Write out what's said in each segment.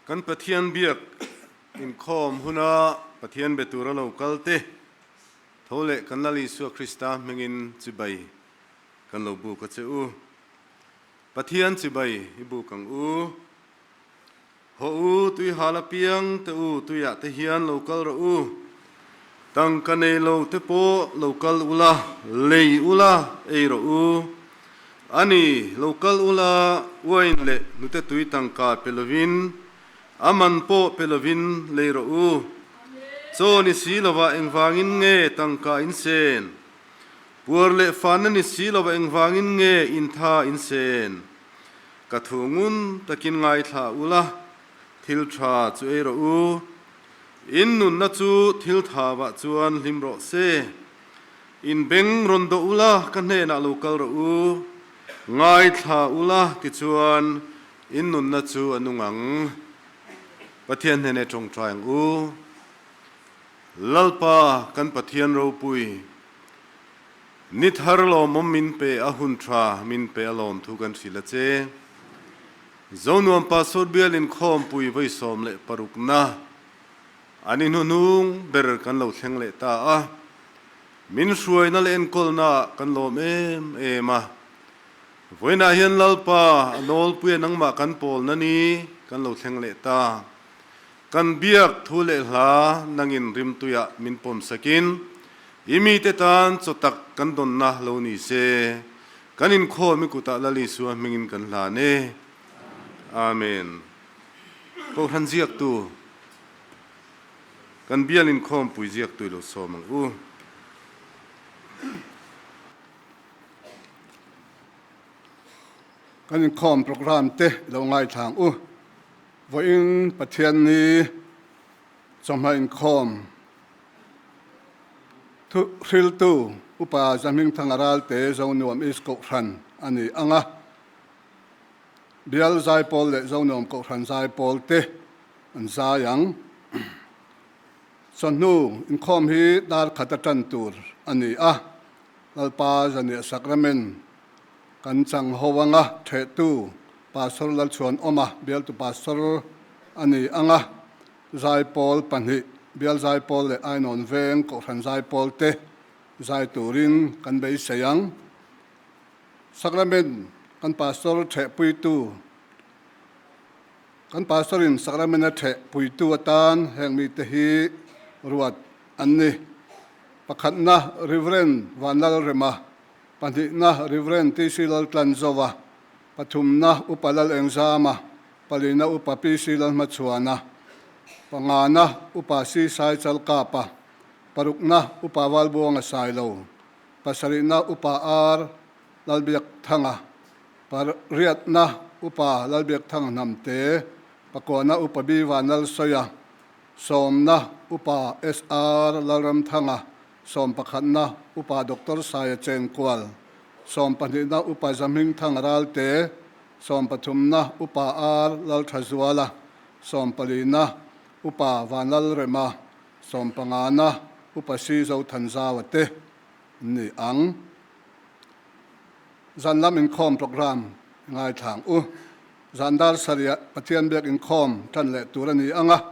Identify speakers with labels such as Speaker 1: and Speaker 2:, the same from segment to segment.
Speaker 1: Kan Pathian biak inkhawm huna Pathian be tura lo kal te tho leh kan Lal Isua Krista hmingin chibai kan lo buk a che u. Pathian chibai i buk ang u. Haw u, tui hal apiang te u, tuiah te hian lo kal rawh u. Tangka nei lo te pawh lo kal ula, lei ula, ei rawh u. A ni, lo kal ula, uain leh hnute tui tangka pe lovin, a man pawh pe lovin lei rawh u. Chaw ni si lovah engvangin nge tangka in sen? Puar leh fahna ni si lovah engvangin nge intha in sen? Ka thu ngun takin ngaithla ula, thil tha chu ei rawh u. In nunna chu thil thavah chuan hlim rawh se. In beng rawn dawh ula, ka hnenah lo kal rawh u. Ngaithla ula tichuan in nunna chu a nung ang. Pathian hnene tawngtai ang u. Lalpa kan Pathian ropui. Ni thar lawmawm min pe a hun tha min pe a lawm thu kan hrilh a che. Zonuam Pastor bial inkhawmpui vawi 16 na an inhnuhnung ber kan lo thleng leh ta a. Min hruaina leh enkawlna ah kan lawm em em a. Vawiinah hian Lalpa a nawlpuia nangmah kan pawlna ni kan lo thleng leh ta. Kan biak thu leh hla nangin rimtuiah min pawm sakin i mite tan chaw tak kan dawnna lo ni se, kan inkhawm i kutah Lal Isua hmingin kan hlan e. Amen. Kohhran ziaktu, kan bial inkhawmpui ziaktu i lo sawm ang u.
Speaker 2: Kan inkhawm programme te i lo ngaithla ang u. Vawiin Pathian ni chawhma inkhawm thu hriltu Upa Zahmingthanga Ralte Zonuam East Kohhran a ni ang a, Bial Zaipawl leh Zonuam Kohhran Zaipawl te an zai ang. Chawhnu inkhawm hi dar khat a tan tur a ni a, Lalpa Zaniah Sakramen Kan chang ho anga thehtu Pastor Lalchhuanawma bialtu Pastor a ni anga Zaipawl pahnih, Bial Zaipawl leh Ainawn Veng Kohhran Zaipawl te zai turin kan beisei ang. Sacrament kan Pastor thehpuitu Kan Pastor-in Sacrament a thehpuitu atan heng mite hi ruat an ni. Pakhatna Rev. Vanlalrema Pahnihna Rev. TC Laltlanzova, pathumna Upa Lalengzama, palina Upa PC Lalhmachhuana, pangana Upa C Sai Chalkapa, parukna Upa Valbuanga Sailo, pasarihna Upa R Lalbiakthanga, pariatna Upa Lalbiakthanga Hnamte, pakuana Upa B Vanlalsawia, sawmna Upa SR Lalramthanga, Sawmpakhatna Upa Doctor Saia Chengkual, Sawmpahnihna Upa Zahmingthang Ralte, Sawmpathumna Upa R Lalthazuala, Sawmpalina Upa Vanlalrema, Sawmpangana Upa Si Zothanzaua te an ni ang. Zan lam inkhawm programme ngaithla ang u. Zan dar sarih Pathian biak inkhawm tan leh tur a ni ang a.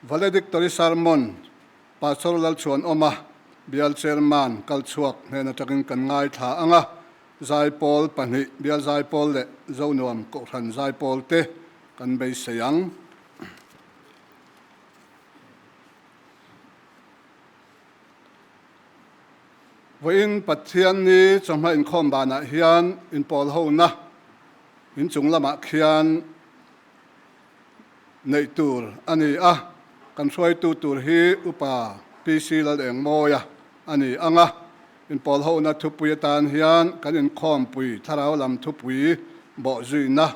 Speaker 2: Valedictory Sermon Pastor Lalchhuanawma, Bial Chairman kal chhuak hnen atangin kan ngaithla ang a, Zaipawl pahnih, Bial Zaipawl leh Zonuam Kohhran Zaipawl te kan beisei ang. Vawiin Pathian ni chawhma inkhawm banah hian inpawl hona inchung lamah khian neih tur a ni a, kan hruaitu tur hi Upa PC Lalengmawia a ni ang a, inpawlhona thupui atan hian kan inkhawmpui thlarau lam thupui bawhzuina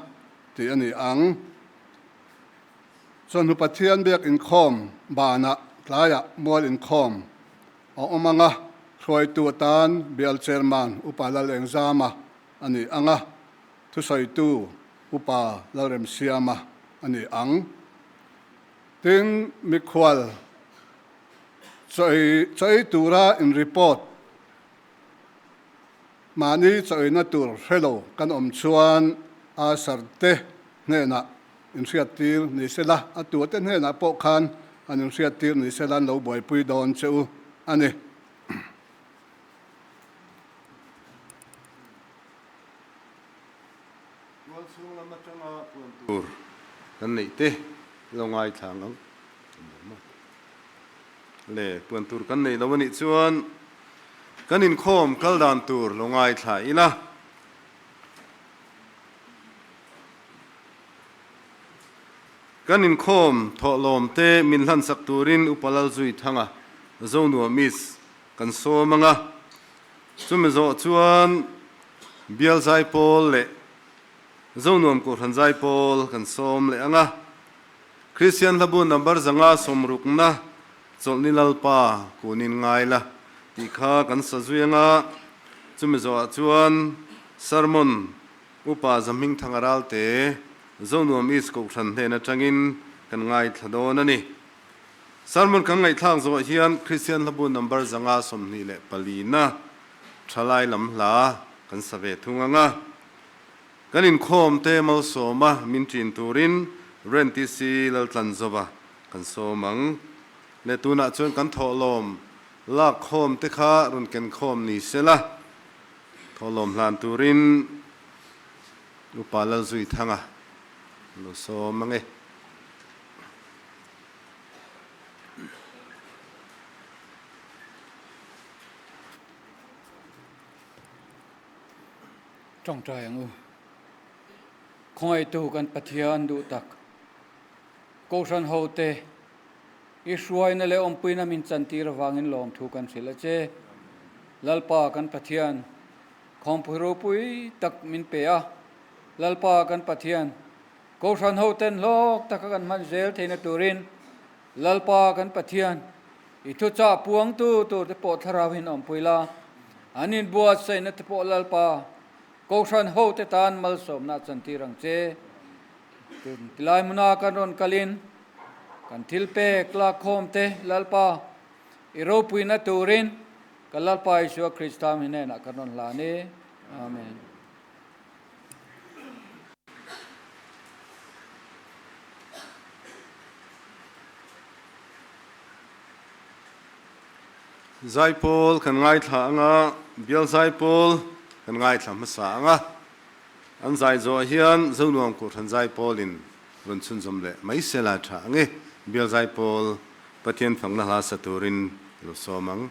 Speaker 2: tih a ni ang. Chawhnu Pathian biak inkhawm banah tlaiah mual inkhawm a awm ang a, hruaitu atan Bial Chairman Upa Lalengzama a ni ang a, thusawitu Upa Lalremsiama a ni ang. Tin, mikhual chaw ei chaw ei tura in report mahni chaw eina tur hre lo kan awm chuan Asar te hnenah. inhriattir ni sela, a tuate hnenah pawh khan an inhriattir ni sela an lo buaipui dawn che u a ni.
Speaker 1: Tual chhung lam atanga puan tur kan neih te lo ngaithla ang ang le puan tur kan neih lo anih chuan kan inkhawm kal dan tur lo ngaithla ila. Kan inkhawm thawhlawm te min hlansak turin Upa Lalzui Thanga Zonuam East kan sawm ang a, chumi zawh chuan Bial Zaipawl leh Zonuam Kohhran Zaipawl kan sawm leh ang a. Kristian Hlabu number 500 60na Chawlhni Lalpa kunin ngai la tih kha kan sa zui ang a, chumi zawhah chuan Sermon Upa Zahmingthanga Ralte Zonuam East Kohhran hnen atangin kan ngaithla dawn a ni. Sermon kan ngaihthlak zawh hian Kristian Hlabu number 524 na thalai lam hla kan sa ve thung ang a. Kan inkhawm te malsawma min ṭin turin Rentc Laltlanzova kan sawm ang. Le tunah chuan kan thawhlawm lak khawm te kha rawn ken khawm ni sela, thawhlawm hlan turin Upa Lalzuithanga lo sawm ang e.
Speaker 3: Tawngtai ang u. Khawngaihtu kan Pathian duh tak. Kohhran hote, i hruaina leh awmpuina min chantir avangin lawmthu kan hrilh a che. Lalpa kan Pathian, khawmpui ropui tak min pe a. Lalpa kan Pathian, Kohhran hoten hlawk taka kan hman zel theihna turin Lalpa kan Pathian, i thuchah puangtu turte pawh thlarauin awmpui la, an inbuatsaihna te pawh Lalpa, Kohhran hote tan malsawmna a chantir ang che. Tun tilai hmuna kan rawn kalin kan thilpek lakkhawmte Lalpa, i ropuina turin ka Lalpa Isua Krista hnenah kan rawn hlan e. Amen.
Speaker 1: Zaipawl kan ngaithla ang a, bial zaipawl kan ngaithla hmasa ang a. An zai zawh hian Zonuam Kohhran zaipawlin rawn chhunzawm leh mai sela tha ang e. Bial zaipawl Pathian fakna hla sa turin lo sawm ang.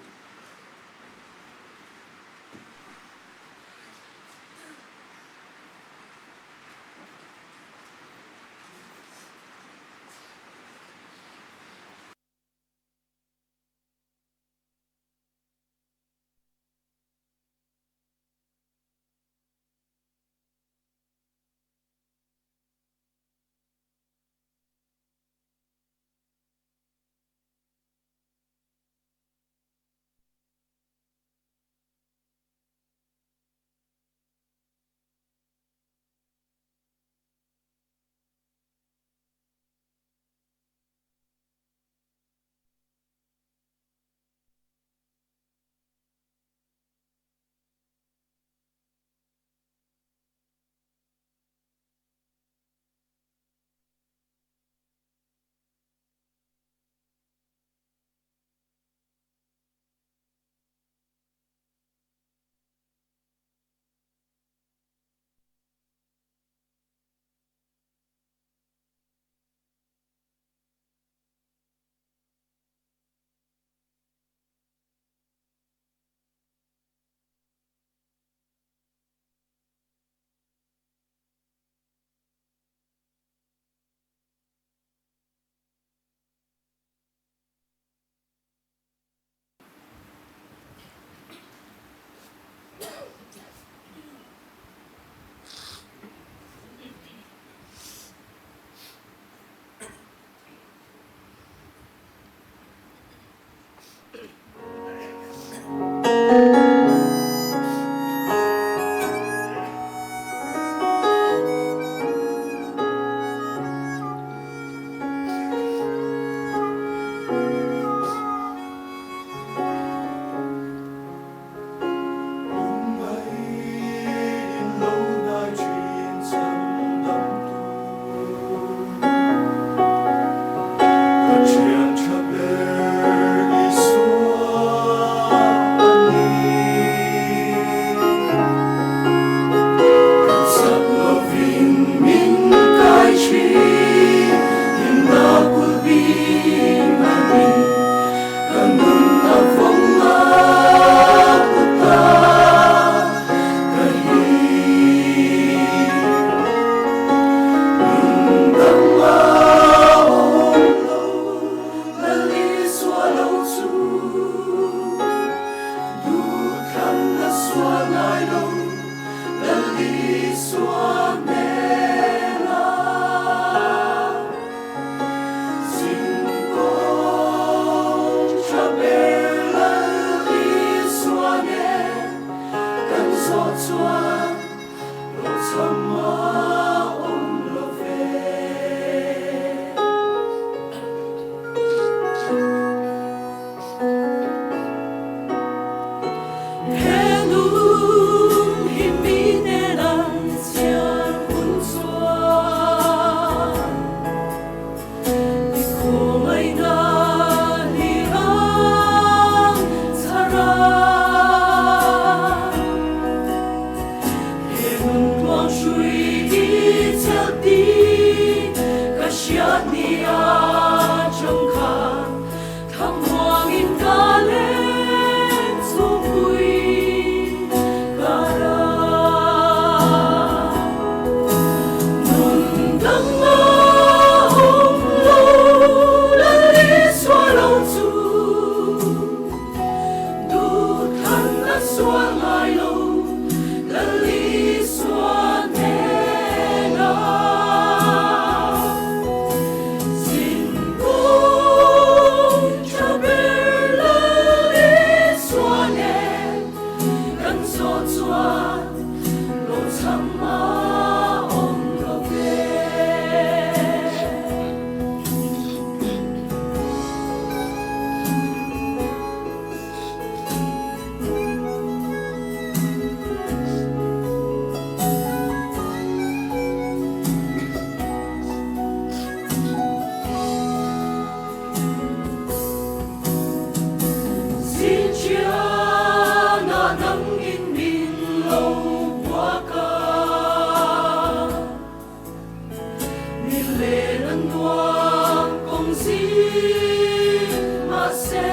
Speaker 4: Min len an nuam kawng zing mahse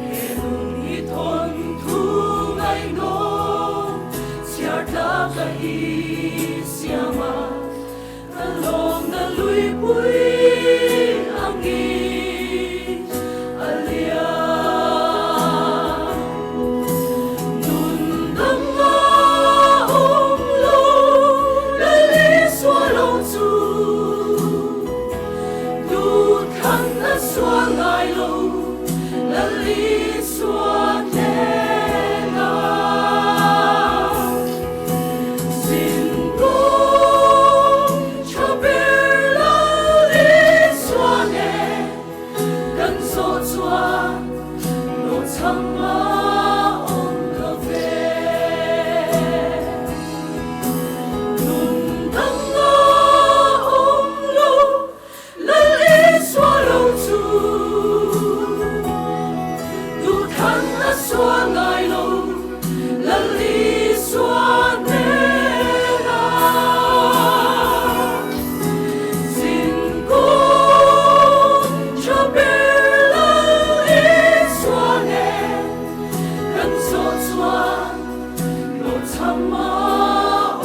Speaker 4: He nun hi thawn thu ngaihnawm chhiar tlak a i siam a, ka lawmna luipui angin a lian. Nun dang a awm lo, Lal Isua lo chu duhthlan a sual ngai lo, Lal Isua hnenah. Zin kawng tha ber Lal Isua nen kan zawh chuan hlawhchham a awm lo ve. Nun dang a awm lo, Lal Isua lo chu. Duhthlan a sual ngai lo, Lal Isua hnenah. Zingkawng tha ber Lal Isua nen kan zawh chuan hlawhchham a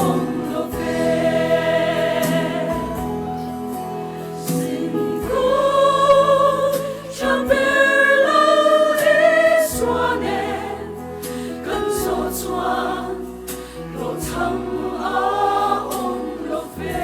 Speaker 4: awm lo ve. Zingkawng tha ber Lal Isua nen kan zawh chuan hlawhchham a awm lo ve.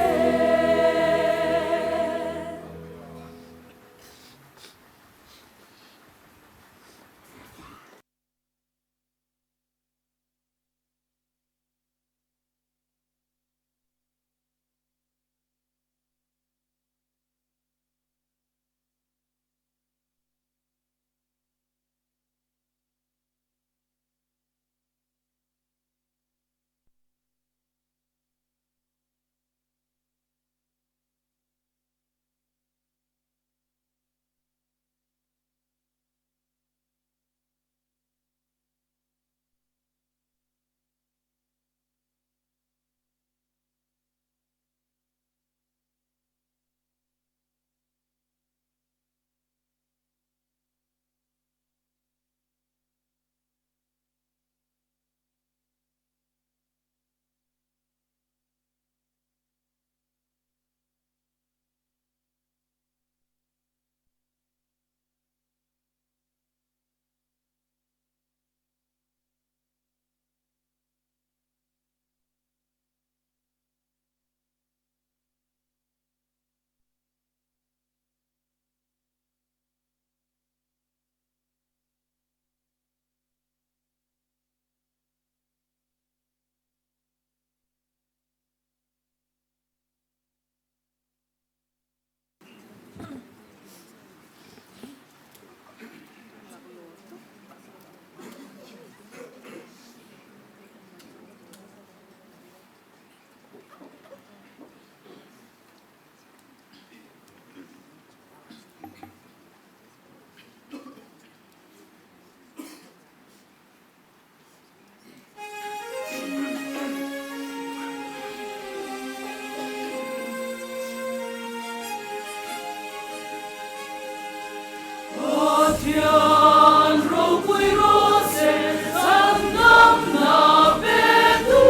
Speaker 4: Pathian ropui rawh se chhandamna pe tu,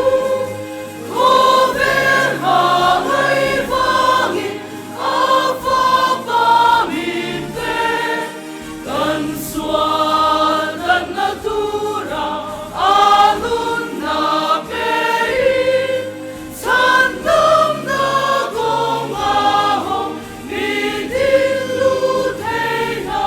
Speaker 4: khawvel ha ngai vangin a fapa min pe. Kan sual danna tura a nunna pein chhandamna kawnga hawng mi din lu thei hna.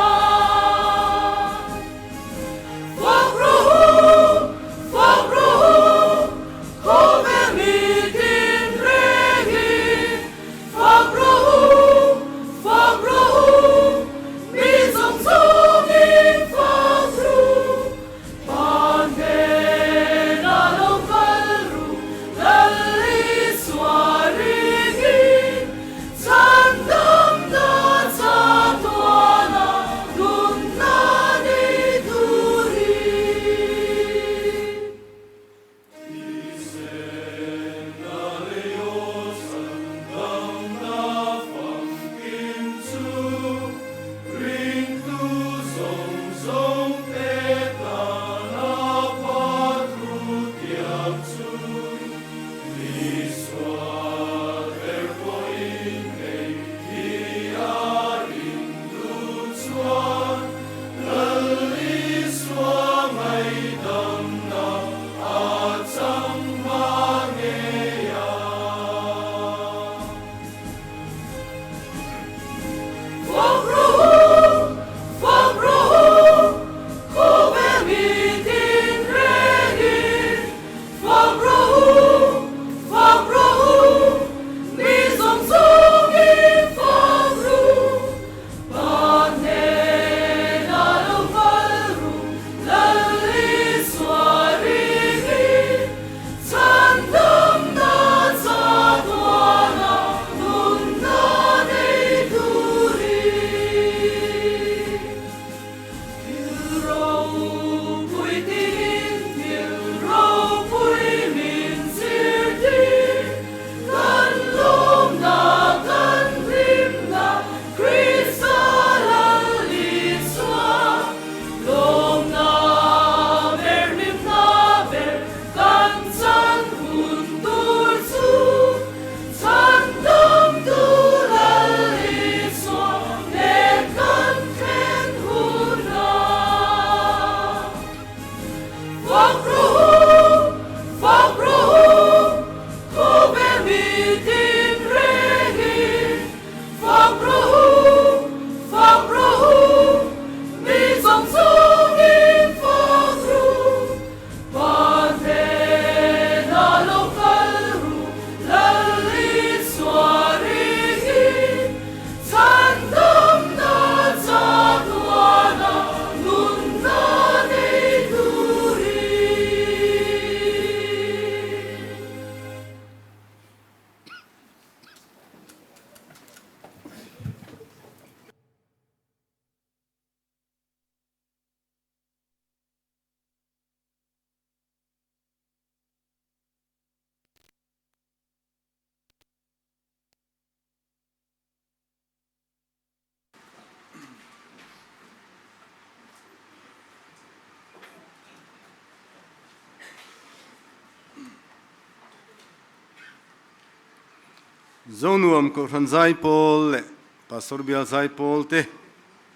Speaker 1: Zonuam Kohhran Zaipawl leh Pastor Bial Zaipawl te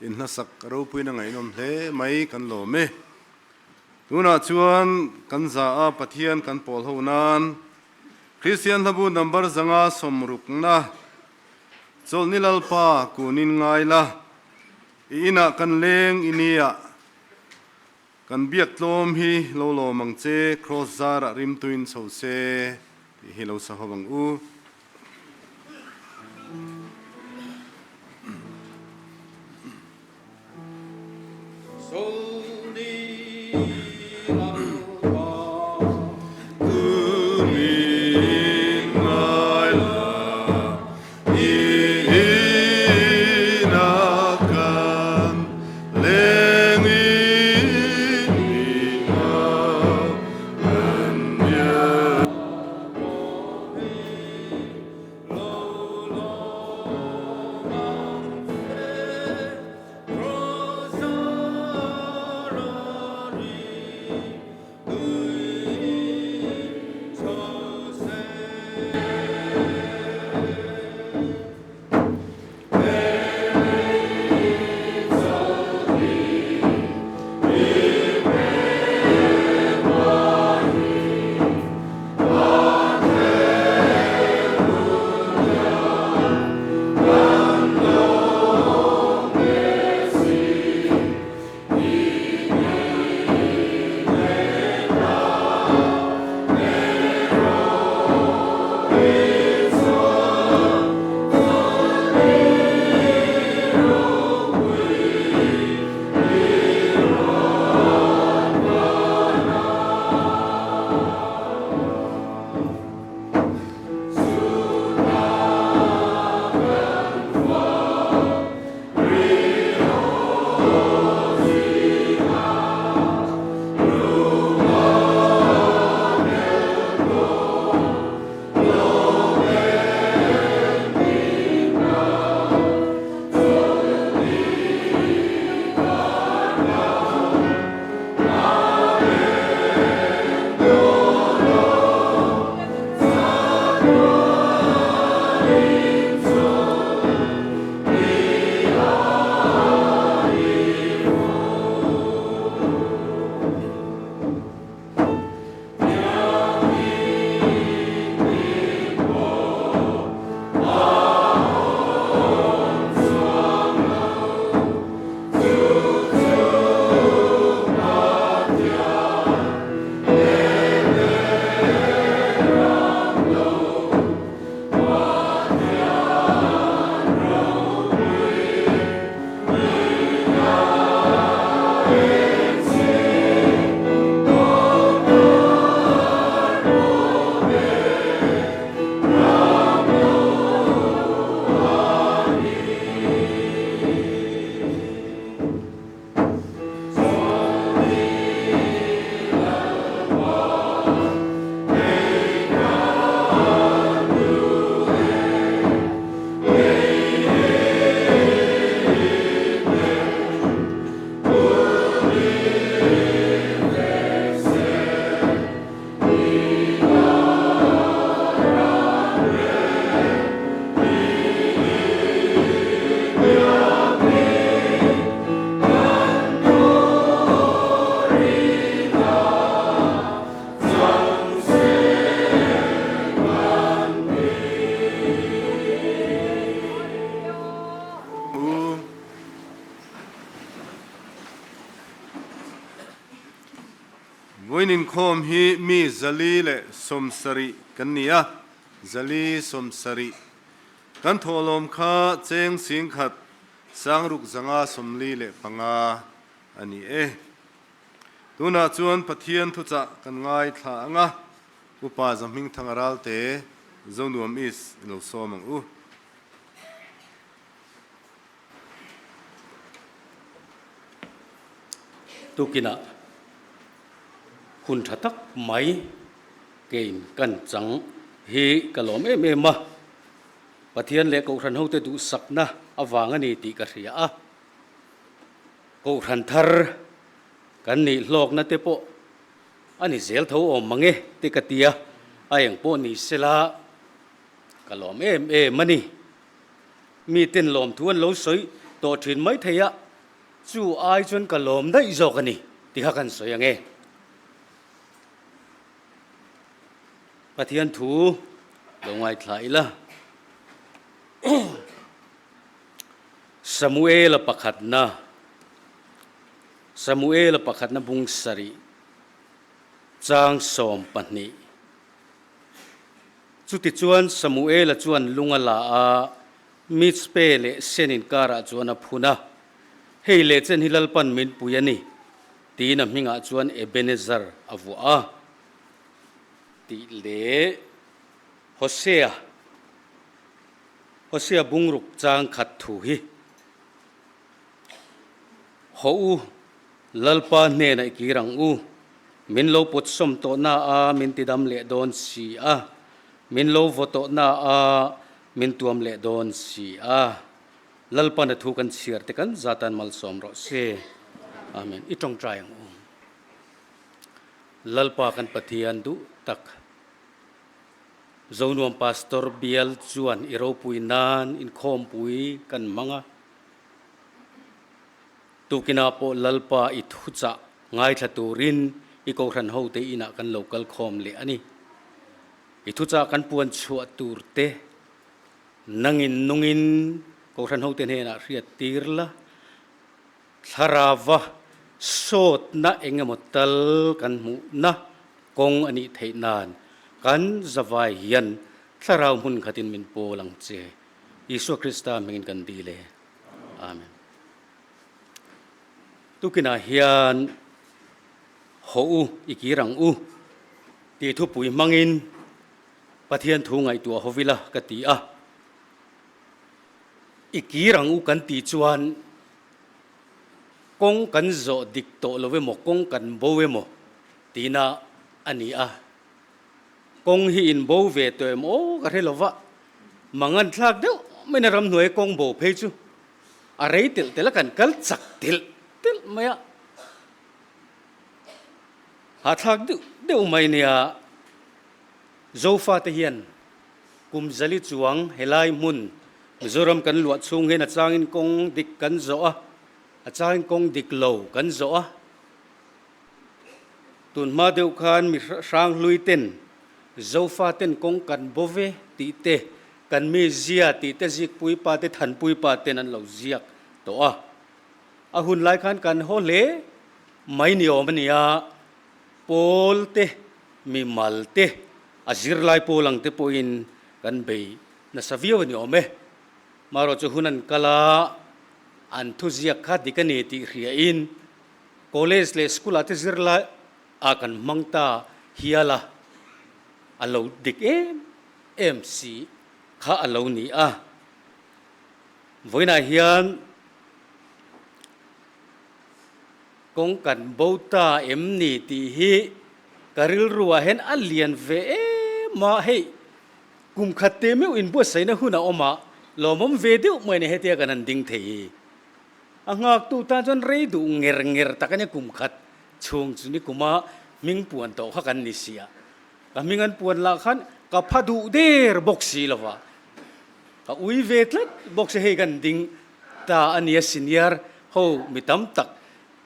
Speaker 1: in hlasak ropuina ngaihnawm hle mai kan lawm e. Tunah chuan kan za a Pathian kan pawl ho nan Kristian hlabu number 500 sawmrukna Chawlhni Lalpa kunin ngai la, i inah kan leng i nia, kan biak tlawm hi lo lawm ang che, Kraws zarah rimtuin chho se tih hi lo sa ho ang u. Vawiin inkhawm hi mi 470 kan ni a, 470. Kan thawhlawm kha cheng 10,000 645 a ni e. Tunah chuan Pathian thuchah kan ngaithla ang a, Upa Zahmingthanga Ralte Zonuam East i lo sawm ang u.
Speaker 5: Tukinah hun tha tak mai kein kan chang hi ka lawm em em a, Pathian leh Kohhran hote duhsakna avang a ni tih ka hria a, Kohhran thar kan nih hlawkna te pawh a ni zel tho awm mang e te ka ti a, a eng pawh ni sela ka Ka lawm em em a ni. Miten lawmthu an lo sawi tawh thin mai thei a, chu ai chuan ka lawm daih zawk a ni ti kha kan sawi ang e. Pathian thu lo ngaithla ila. Samuela pakhatna Samuela pakhatna bung sarih chang 12. Chutichuan Samuela chuan lung a la a, Mizpe leh Sen inkarah chuan a phun a, Hei leh chen hi Lalpan min pui a ni, tiin a hmingah chuan Ebenezer a vuah a. Tih leh Hosea, Hosea bungruk chang khat thu hi Hawh u, Lalpa hnenah i kir ang u. Min lo put sawm tawh na a min tidam leh dawn si a, min lo vaw tawh na a min tuam leh dawn si a. Lalpan a thu kan chhiar te kan zatan malsawm rawh se. Amen. I tawngtai ang u. Lalpa kan Pathian duh tak. Zonuam Pastor bial chuan i ropui nan inkhawmpui kan hmang a. Tukinah pawh Lalpa i thuchah ngaithla turin i Kohhran hote inah kan lo kal khawm leh a ni. I thuchah kan puan chhuah tur te nangin nungin Kohhran hote hnenah hriat tir la, thlarava sawtna eng emaw tal kan hmuhna kawng a nih theih nan kan zavai hian thlarau hmun khatin min pawl ang che. Isua Krista hmingin kan dil e. Amen. Tukinah hian Haw u, i kir ang u tih thupui hmangin Pathian thu ngaihtuah ho ila ka ti a. I kir ang u kan tih chuan kawng kan zawh dik tawh lo emaw, kawng kan bo emaw tihna a ni a. Kawng hi in bo ve tawh em aw ka hre lo va, mangan thlak deuh maina ramhnuai kawng bo phei chu a rei telh telh a kan kal chak telh telh mai a, hahthlak deuh deuh mai nia. Zofate hian kum zali chuang helai hmun Mizoram kan luah chhung hian a changin kawng dik kan zawh a, a changin kawng dik lo kan zawh a. Tun hma deuh khan mi hranghlui ten Zofa ten kawng kan bo ve tih te, kan mi zia tih te Zikpui pa te Thanpui pa ten an lo ziak tawh a. A hun lai khan kan haw hle mai ni awm a nia, pawl te, mi mal te, a zirlai pawl ang te pawhin kan bei nasa viau a ni awm e. Marawh chu hun an kal a, an thuziak kha dik a ni tih hriain College leh school ah te zirlai ah kan hmang ta hial a, a lo dik em em si kha a lo ni a. Vawiinah hian kawng kan bo ta em ni tih hi ka rilru ah hian a lian ve em a, hei kum khat te meuh inbuatsaihna hun a awm a, lawmawm ve deuh mai a ni hetia kan han ding thei hi. A nghaktu tan chuan rei duh nger nger tak a nia kum khat chhung chu ni kuma hming puan tawh kha kan ni si a, ka hming an puan lah khan ka pha duh der bawk si lo va, ka ui ve tlat bawk si hei kan ding ta a nia senior ho mi tam tak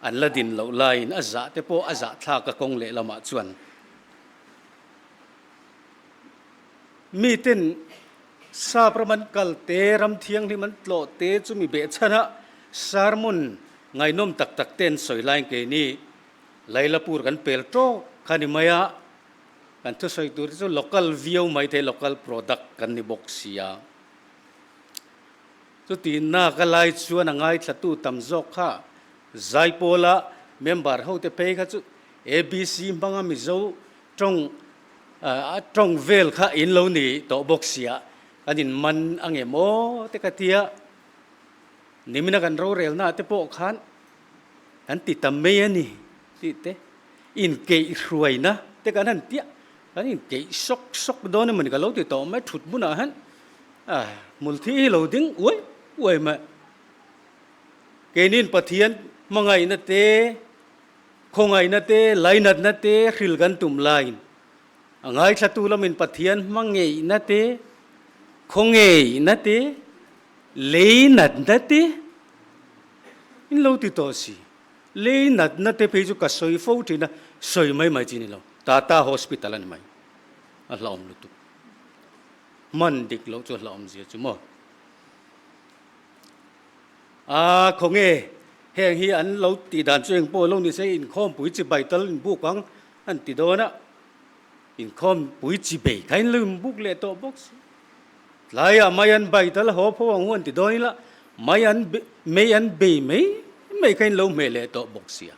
Speaker 5: an la din loh laiin a zah te pawh a zah thlak a kawng lehlamah chuan miten Sap ram an kal te, ram thianghlim an tlawh te chu mi behchhan a, sermon ngaihnawm tak tak te an sawi laiin keini Lailapur kan pel tawk kha ni mai a, kan thusawi tur te chu local viau mai thei, local product kan ni bawk sia. Chuti nak a lai chuan a ngaithlatu tam zawk kha Zaipawla member ho te phei kha chu ABC hmanga Mizo tawng A tawng vel kha in lo ni tawh bawk sia, kan in man ang em aw te ka tia, nimina kan rorelna te pawh khan kan ti ta mai a ni tih te, inkeih hruaina te kan han tia, kan inkeih sawk sawk dawn emaw ni ka lo ti tawh mai, thut hmunah hian hmulthi hi lo ding uai uai mai, keinin Pathian hmangaihna te, Khawngaihna te, lainatna te hril kan tum laiin a ngaithlatu lamin Pathian hmangeihna te, Khawngeihna te, lei natna te in lo ti tawh si. Lei natna te phei chu ka sawi fo thin a, sawi mai mai chi ni lo. Tata Hospital a ni mai. A hlauhawm lutuk. Hman dik loh chu a hlauhawm zia chu maw. A khawnge heng hi an lo tih dan chu engpawh lo ni se inkhawmpui chibai tal inbuk ang an ti dawn a. Inkhawmpui chibei kha in lo inbuk leh tawh bawk si. Tlaiah mai an bai tal haw pho ang hu an ti dawn ila mai an mei an bei mai mai kha in lo hmeh leh tawh bawk sia.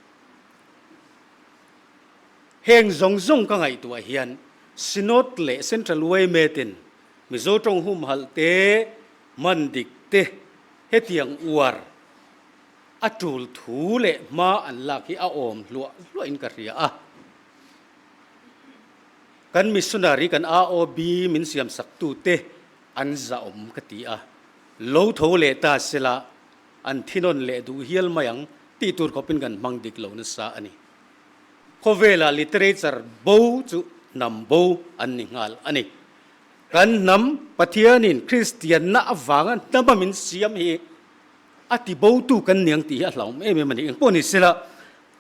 Speaker 5: Heng zawng zawng ka ngaihtuah hian Synod leh Central yma ten Mizo tawng humhalh te, hman dik te hetiang uar a tul thu leh hma an lak hi a awm hluah hluahin ka hria a. Kan missionary kan AOB min siam sak tute an zahawm ka ti a, lo tho leh ta sela an thinawn leh duh hial mai ang tih tur khawpin kan hmang dik lo nasa a ni. Khawvelah literature bo chu hnam bo an ni nghal a ni. Kan hnam Pathianin Kristianna avanga hnama min siam hi a ti botu kan niang tih hi a hlauhawm em em a ni. Engpawh ni sela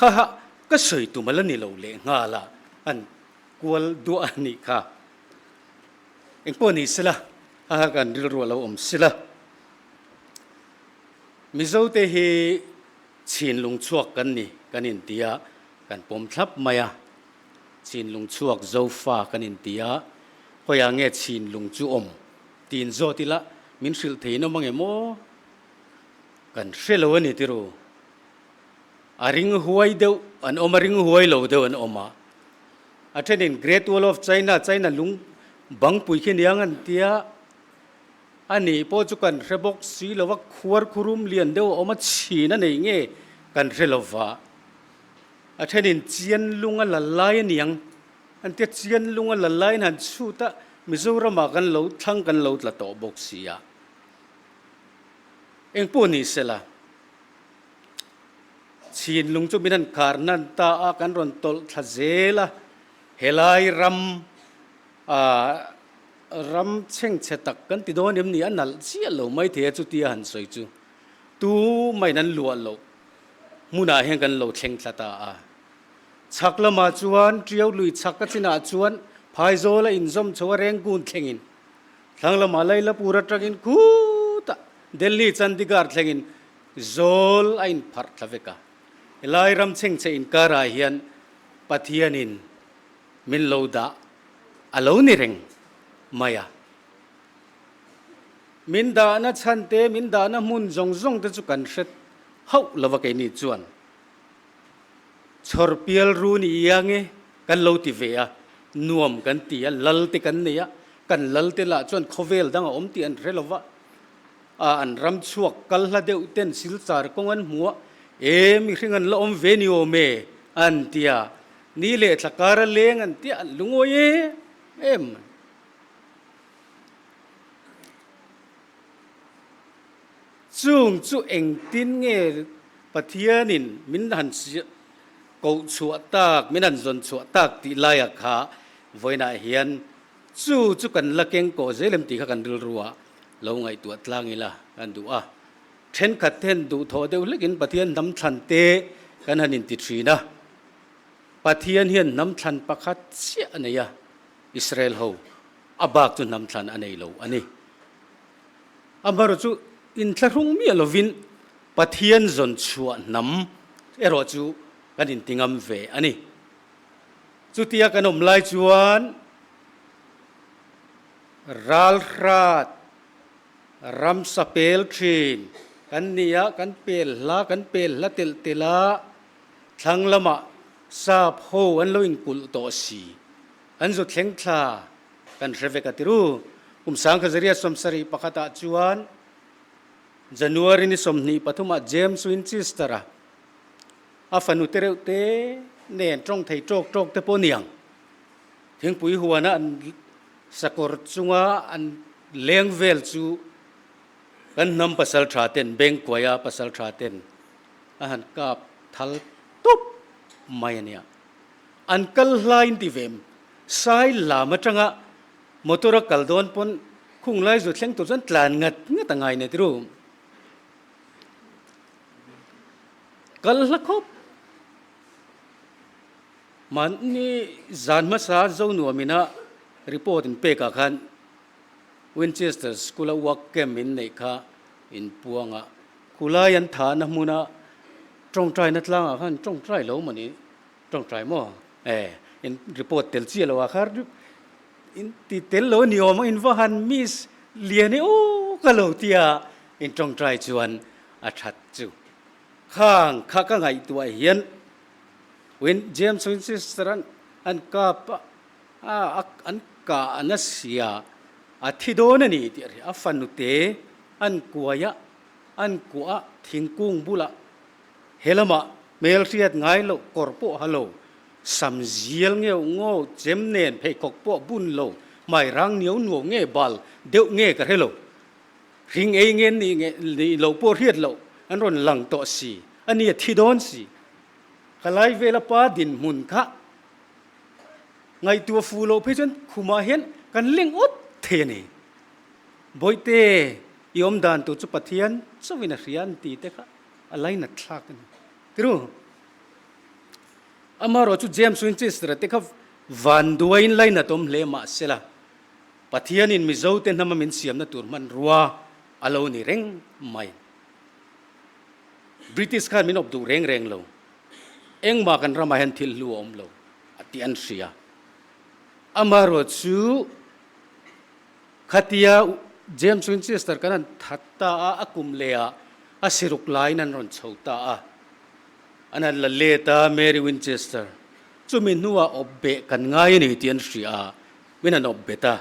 Speaker 5: kha ha ka sawi tum a la ni lo leh nghal a, an kual duah a nih kha. Engpawh ni sela kha ha kan rilru a lo awm sela. Mizote hi Chhinlung chhuak kan ni kan inti a, kan pawm thlap mai a. Chhinlung chhuak Zofa kan inti a, khawiah nge chhinlung chu awm tiin zawt ila min hrilh thei in awm ange maw? Kan hre lo a ni tiru. A ring huai deuh an awm a, ring huai lo deuh an awm a. A thenin Great Wall of China, China lung bangpui khi niang an tia. A nih pawh chu kan hre bawk si lo va, khuar khurum lian deuh a awm a, chhin a nei nge kan hre lo va. A thenin chian lung a la lai a niang an tia, chian lung a la laiin han chhut a, Mizoramah kan lo thlang kan lo tla tawh bawk si a. Engpawh ni sela, chhin lung chu min han khar hnan ta a, kan rawn tawlh thla zel a, helai ram ah, Ram chhengchhe tak kan ti dawn em ni? A nalh chiah lo mai thei a chutia han sawi chu. Tu main an luah loh hmunah hian kan lo thleng thla ta a. Chhak lamah chuan Tiau lui chhak a chinah chuan Phaizawl a inzawm chho a Rengkun thlengin, thlang lamah Lailapur atangin khutah Delhi Chandigarh thlengin zawl a inpharh thla vek a. Helai ram chhengchhe inkarah hian Pathianin min lo dah a lo ni reng mai a. Min dahna chhan te, min dahna hmun zawng zawng te chu kan hre hauh lo va keini chuan chhawr pial ru ni iang e kan lo ti ve a, nuam kan ti a, lal te kan nei a, kan lal te lah chuan khawvel dang a awm tih an hre lo va, a an ram chhuak kal hla deuh ten silchar kawng an hmu a, e mihring an la awm ve ni awm e an ti a, Ni leh thla kar a leng an tia an lungawi em em mai. Chung chu engtin nge Pathianin min han koh chhuah tak, min han zawn chhuah tak tih laiah kha vawiinah hian chu chu kan la keng kawh zel em tih kha kan rilru ah lo ngaihtuah tlang ila kan duh a. Thenkhat ten duhthawh deuh hlekin Pathian hnam thlan te kan han inti thin a. Pathian hian hnam thlan pakhat chiah a nei a, Israel ho a bak chu hnam thlan a nei lo a ni. Amaherawh chu inthlahrung miah lovin Pathian zawn chhuah hnam erawh chu kan inti ngam ve a ni. Chutia kan awm lai chuan ralhrat ramsa pel thin kan ni a, kan pel hla kan pel hla telh telh a, Thlang lamah sap ho an lo inkulh tawh si. An zu thleng thla kan hre vek a ti ru. Kum sangkhazaria 71 ah chuan January ni 23 ah James Winchester a a fanu te reuh te nen tawng thei tawk tawk te pawh niang thingpui huana an sakawr chunga an leng vel chu kan hnam pasal tha ten Bengkuaia pasal tha ten A han kap thal tawp mai a nia. An kal hlaiin ti ve em? Sai lam atanga motor a kal dawn pawn Khung lai zu thleng tur chuan tlan ngat ngat a ngai nei tiru. Kal hla khawp. Mahni zan hmasa zo nuamina report in pekah khan Winchester School-a work camp in neih kha in puang a, khulai an thahna hmuna tawngtaina tlangah khan tawngtai lo maw ni, tawngtai maw? E, in report tel chiah lo ah kha in ti tel lo ni awm ang, in va han miss lian e aw ka lo tia in tawngtai chuan a that chu. Khang kha ka ngaihtuah hian Win James Winchester-a'n an kap a, A an kah a nasia a thi dawn a ni tih a hria. A fanute an kuai a, an kuah a, thingkung bulah he lamah hmel hriat ngai loh kawr pawh ha lo, sam zial ngeuh ngawh, chem nen pheikhawk pawh bun lo, hmai rang niau nuau nge bal deuh nge ka hre lo. Hring ei nge nih nge nih loh pawh hriat loh an rawn lang tawh si, a ni a thi dawn si. Ka lai vela pa dinhmun kha Ngaihtuah fuh loh phei chuan khumah hian kan leng awt thei a ni. Bawihte, i awm dan tur chu Pathian chauhin a hria an ti te kha a lainat thlak a ni. Tiru, amaherawh chu James Winchester-a te kha vanduaiin lainat awm hle mah se la, Pathianin Mizote hnama min siamna tur hmanrua a lo ni reng mai. British khan min awp duh reng reng lo. Engmah kan ramah hian thil hlu a awm lo a tih an hria. Amaherawh chu khatia James Winchester kan han that ta a, a kum lehah a siruk laiin an rawn chho ta a, an han la let a Mary Winchester chumi hnuah awp beh kan ngai a ni tih an hria a, min han awp bet a.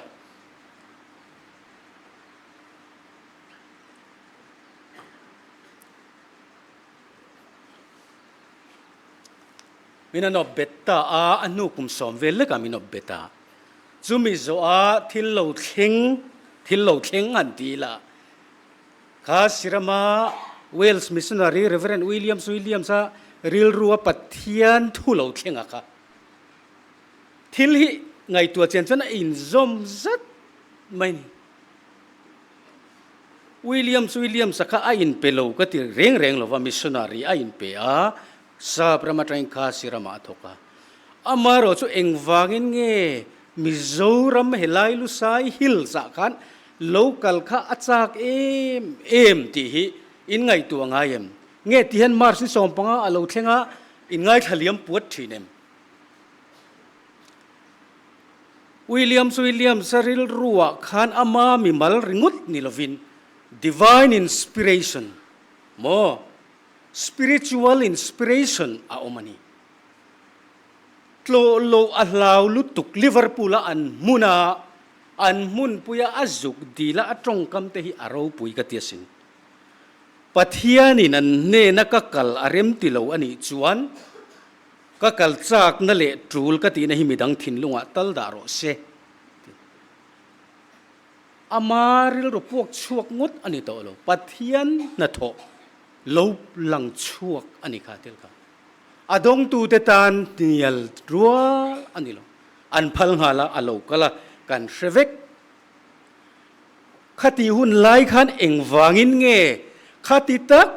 Speaker 5: Min an awp bet ta a, a hnu kum sawm vel lekah min awp bet a. Chumi zawha thil lo thleng, thil lo thleng an ti ila, kha Sirama Wales missionary Reverend Williams Williams-a rilrua Pathian thu lo thleng a kha. Thil hi ngaihtuah chian chuan a inzawm zat mai ni. Williams Williams-a kha a inpe lo ka ti reng reng lova, missionary a inpe a, Sap ram atangin Khasi ramah a thawk a. Amaherawh chu engvangin nge Mizoram helai Lusai Hills-ah khan lo kal kha a chak em em tih hi in ngaihtuah ngai em? Nge ti hian March ni 15 a lo thleng a, in ngaithla liam puat thin em? Williams Williams-a rilruah khan ama mimal ringawt ni lovin divine inspiration maw spiritual inspiration a awm a ni. Tlawh loh a hlau lutuk Liverpool-a an hmun a, an hmunpuia a zuk dila a tawngkam te hi a ropui ka ti asin. Pathianin an hnena ka kal a rem ti lo a nih chuan Ka kal chakna leh tul ka tihna hi midang thinlungah tal dah rawh se tih ama rilru puak chhuak ngawt a ni tawh lo. Pathian hnathawh lo lang chhuak a ni kha thil kha. A dawngtute tan hnial rual a ni lo. An phal nghal a, a lo kal a, kan hre vek. Khati hun lai khan engvangin nge khati tak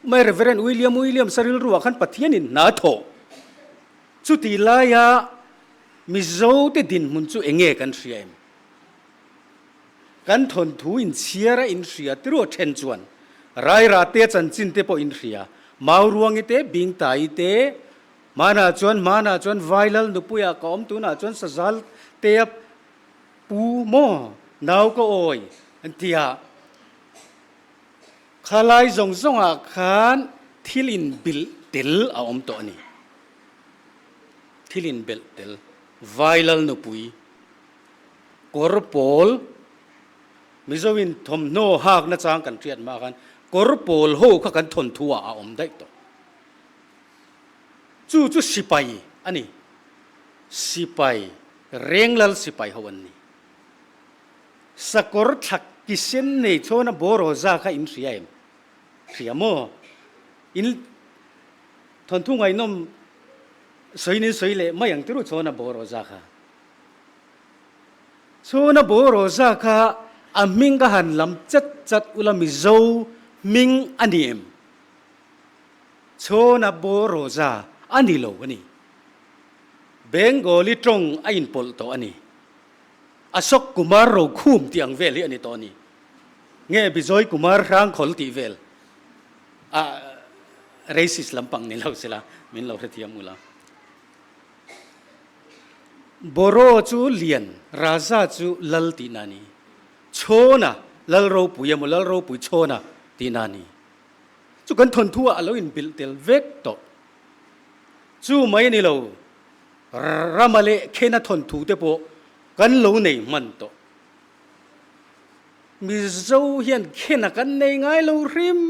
Speaker 5: Mai Reverend William Williams-a rilruah khan Pathianin hna a thawh. Chuti laia Mizote dinhmun chu eng nge kan hria em? Kan thawnthu inchhiar a inhria tiruah then chuan Rairate a chanchin te pawh inhria, Mauruangi te, Bingtai te, hmanah chuan hmanah chuan Vailal nupuiah ka awm tunah chuan Sazal te a pu maw nau ka awi an ti a. Khalai zawng zawngah khan thil inbilh tel a awm tawh a ni. Thil inbelh tel, Vailal nupui, kawr pawl, Mizoin thawmhnaw hak nachang kan hriat hma khan kawr pawl ho kha kan thawnthu ah a awm daih tawh. Chu chu sipai a ni. Sipai, Renglal sipai ho an ni. Sakawr thlak ki sen nei chhawna Bawrawza kha in hria em? Hria maw? In thawnthu ngaihnawm sawiin in sawi leh mai ang tiru chhawna Bawrawza kha. Chhawna Bawrawza kha A hming ka han lam chat chat ula Mizo hming a ni em? Chhawna Boroza a ni lo a ni. Bengali tawng a inpawlh tawh a ni. Ashok Kumar Rokhum tih ang vel hi a ni tawh a ni. Nge Bijoy Kumar Hrangkhawl tih vel a racist lampang ni lo sela min lo hrethiam ula. Boro chu lian, Raja chu lal tihna a ni. Chhawna lal ropui emaw lal ropui chhawna tihna a ni. Chu kan thawnthu ah a lo inbilh tel vek tawh. Chu mai a ni lo, Rama leh Khena thawnthu te pawh kan lo nei hman tawh. Mizo hian Khena kan nei ngai lo hrim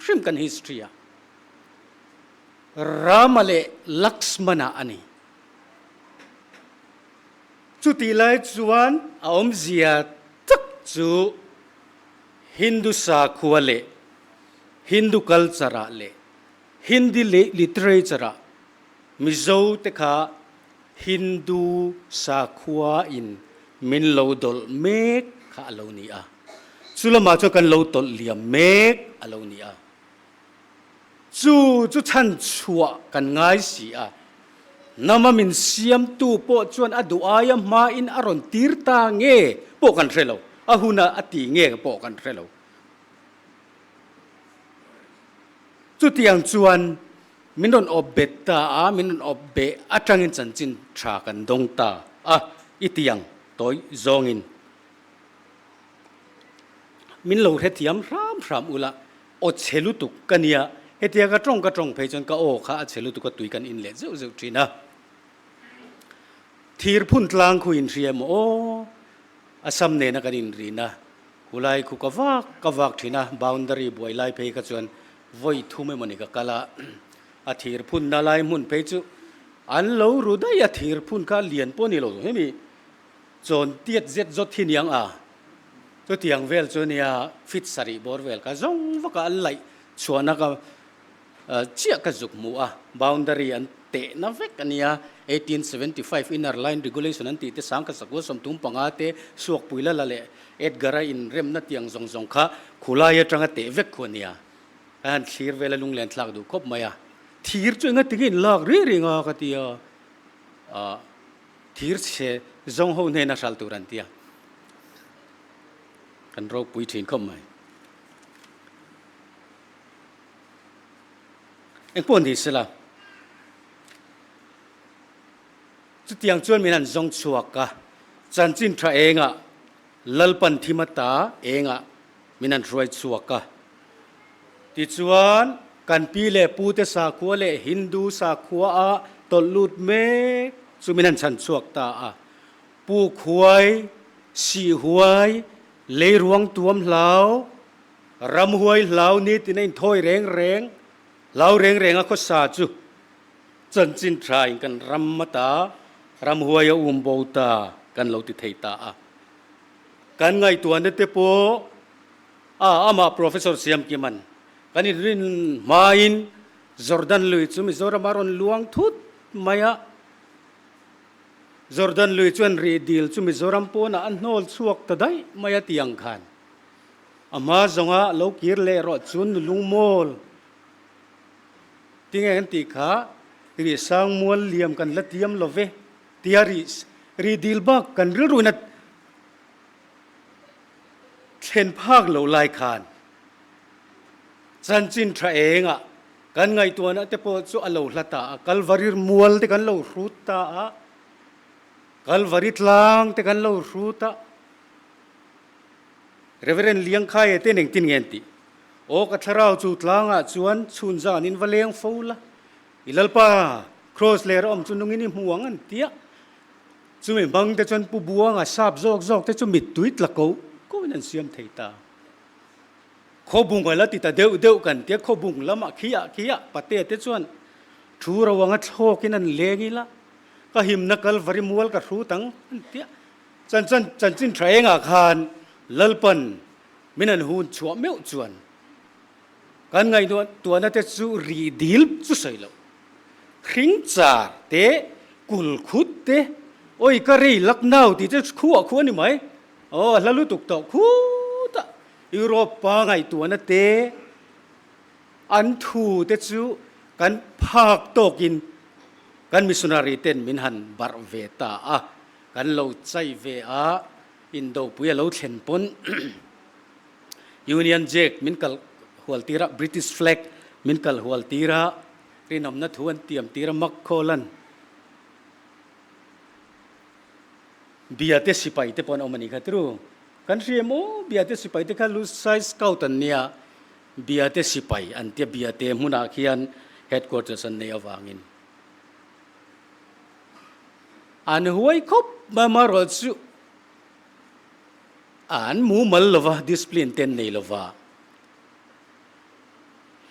Speaker 5: hrim kan history ah. Rama leh Lakshmana a ni. Chutih lai chuan a awmzia tak chu Hindu sakhua leh Hindu culture ah leh Hindi literature ah Mizo te kha Hindu sakhua in min lo dawlh mek kha a lo ni a. Chu lamah chuan kan lo tawlh liam mek a lo ni a. Chu chu chhan chhuah kan ngai si a. Nama min siamtu pawh chuan a duh aia hmain a rawn tir ta nge pawh kan hre lo, a huna a ti nge pawh kan hre lo. Chutiang chuan min rawn awp bet ta a, min rawn awp beh atangin chanchin tha kan dawng ta a, i tiang tawi zawngin min lo hrethiam hram hram ula, aw chhe lutuk ka nia, hetia ka tawng ka tawng phei chuan ka aw kha a chhe lutuk a tui kan in leh zeuh zeuh thin a. Thir phun tlang khu in hria emaw aw, Assam nena kan inrin a, Khulai khu ka vak ka vak thin a, boundary buai lai phei kha chuan vawi thum emaw ni ka kal a, a thir phunna lai hmun phei chu an lo ru daih a, thir phun kha lian pawh a ni lo hemi chawn tiat zet zawt hi niang a, chutiang vel chu nia fit sarih bawr vel ka zawng vak a, an laih chhuahna ka chiah ka zuk hmu a, boundary an tehna vek a nia, 1875 Inner Line Regulation an tih te sangkhat sakua 35 te Suakpui Lala leh Edgar-a inremna tiang zawng zawng kha khulai atanga teh vek khu a nia, ka han thlir vel a lunglen thlak duh khawp mai a, thir chu enga tinge in lak rih rih nga ka ti a, ah thir chhe zawng ho hnena hral tur an ti a, kan ropui thin khawp mai. Engpawh ni sela, chutiang chuan min han zawng chhuak a, chanchin tha engah Lalpan thim ata engah min han hruai chhuak a. Tichuan, kan pi leh pute sakhua leh Hindu sakhua a tawlh lut mek chu min han chhan chhuak ta a. Pu Khuai, Sihhuai, Leiruang Tuam Hlau, Ramhuai hlau nitin a inthawi reng reng, hlau reng reng a khawsa chu chanchin tha in kan ram ata ramhuai a um bo ta kan lo ti thei ta a. Kan ngaihtuahna te pawh a amah Professor Siamkiman kan inrin hmain Jordan lui chu Mizoram a rawn luang thut mai a, Jordan lui chuan rih dil chu Mizoram pawnah a hnawl chhuak ta daih mai a ti ang khan. A hma zawnga lo kir leh erawh chuan nu lungmawl tinge kan tih kha rih sang mual liam kan la tiam lo ve tia rih rih dil bak kan rilruin a thlen phak lo lai khan chanchin tha engah kan ngaihtuahna te pawh chu a lo hla ta a, Kalvari mual te kan lo hrut ta a, Kalvari tlang te kan lo hrut a. Reverend Liangkhaia ten engtin nge an tih? Aw ka thlarau chu tlangah chuan chhun zanin va leng fo la, i Lalpa Kraws ler a awm chu nungin i hmu ang an ti a. Chumi hmang te chuan Pu Buanga sap zawk zawk te chu mittui tla ko koin an siam thei ta. Khawbung a la ti ta deuh deuh kan tia, khawbung lamah khiah khiah patea te chuan thu ro anga thlawkin an leng ila, ka himna Kalvari mual ka hrut ang an ti a. Chanchan chanchin tha engah khan Lalpan min an hun chhuah meuh chuan kan ngaihtuah tuahna te chu rih dil chu sawi loh. Hring char te, kul khut te, awi ka rei lak nau tih te khuah khuah a ni mai. Aw, a hla lutuk tawh khutah Europe pa ngaihtuahna te, an thu te chu kan phak tawkin kan missionary ten min han barh ve ta a, kan lo chai ve a, indopui a lo thlen pawn Union Jack min kal hual tir a, British flag min kal hual tir a, rinawmna thu an tiam tir a, Makkhawlan. Biate sipai te pawh an awm a nih kha tru. Kan hria maw Biate sipai te kha Lusai Scout an nia, Biate sipai an tia Biate hmunah khian headquarters an neih avangin an huai khawp mai amaherawh chu an mumal lova discipline te an nei lova.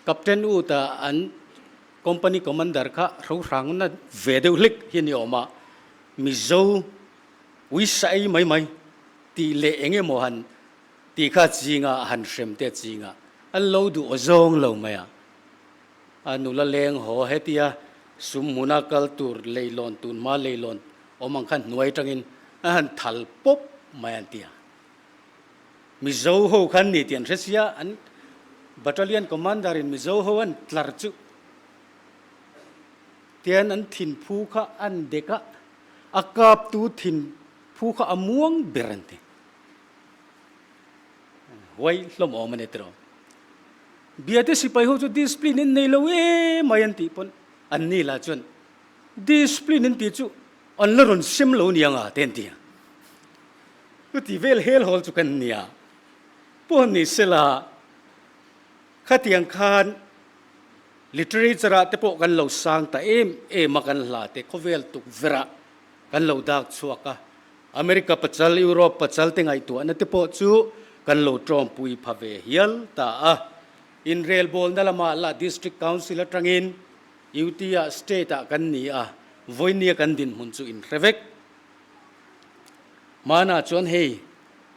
Speaker 5: Captain Wood-a an company commander kha hrohrangna ve deuh hlek hi a ni awm a. Mizo uisa ei mai mai tih leh eng emaw han tih kha chinga han hrem te chinga an lo duh aw zawng lo mai a. A nula leng haw hetia sum hmuna kal tur leilawn tun hma leilawn awm ang khan hnuai atangin a han thal pawp mai an ti a. Mizo ho khan ni tih an hre sia an battalion commander in Mizo ho an tlar chu Tian an thinphu kha an dek a, a kaptu thinphu kha a muang ber an ti. Huai hlawm awm a ni tiraw. Biate sipai ho chu discipline in nei lo emai an tih pawn an ni lah chuan discipline in tih chu an la rawn sem lo niang a te an ti a. Chuti vel hel hawl chu kan nia. Pawh ni sela khatiang khan Literature ah te pawh kan lo sang ta em em a, kan hla te khawvel tukverh ah kan lo dak chhuak a, America pachal, Europe pachal te ngaihtuahna te pawh chu kan lo tawmpui pha ve hial ta a. Inrelbawlna lamah lah District Council atangin UT ah State ah kan ni a, vawinia kan dinhmun chu inhre vek. Hmanah chuan hei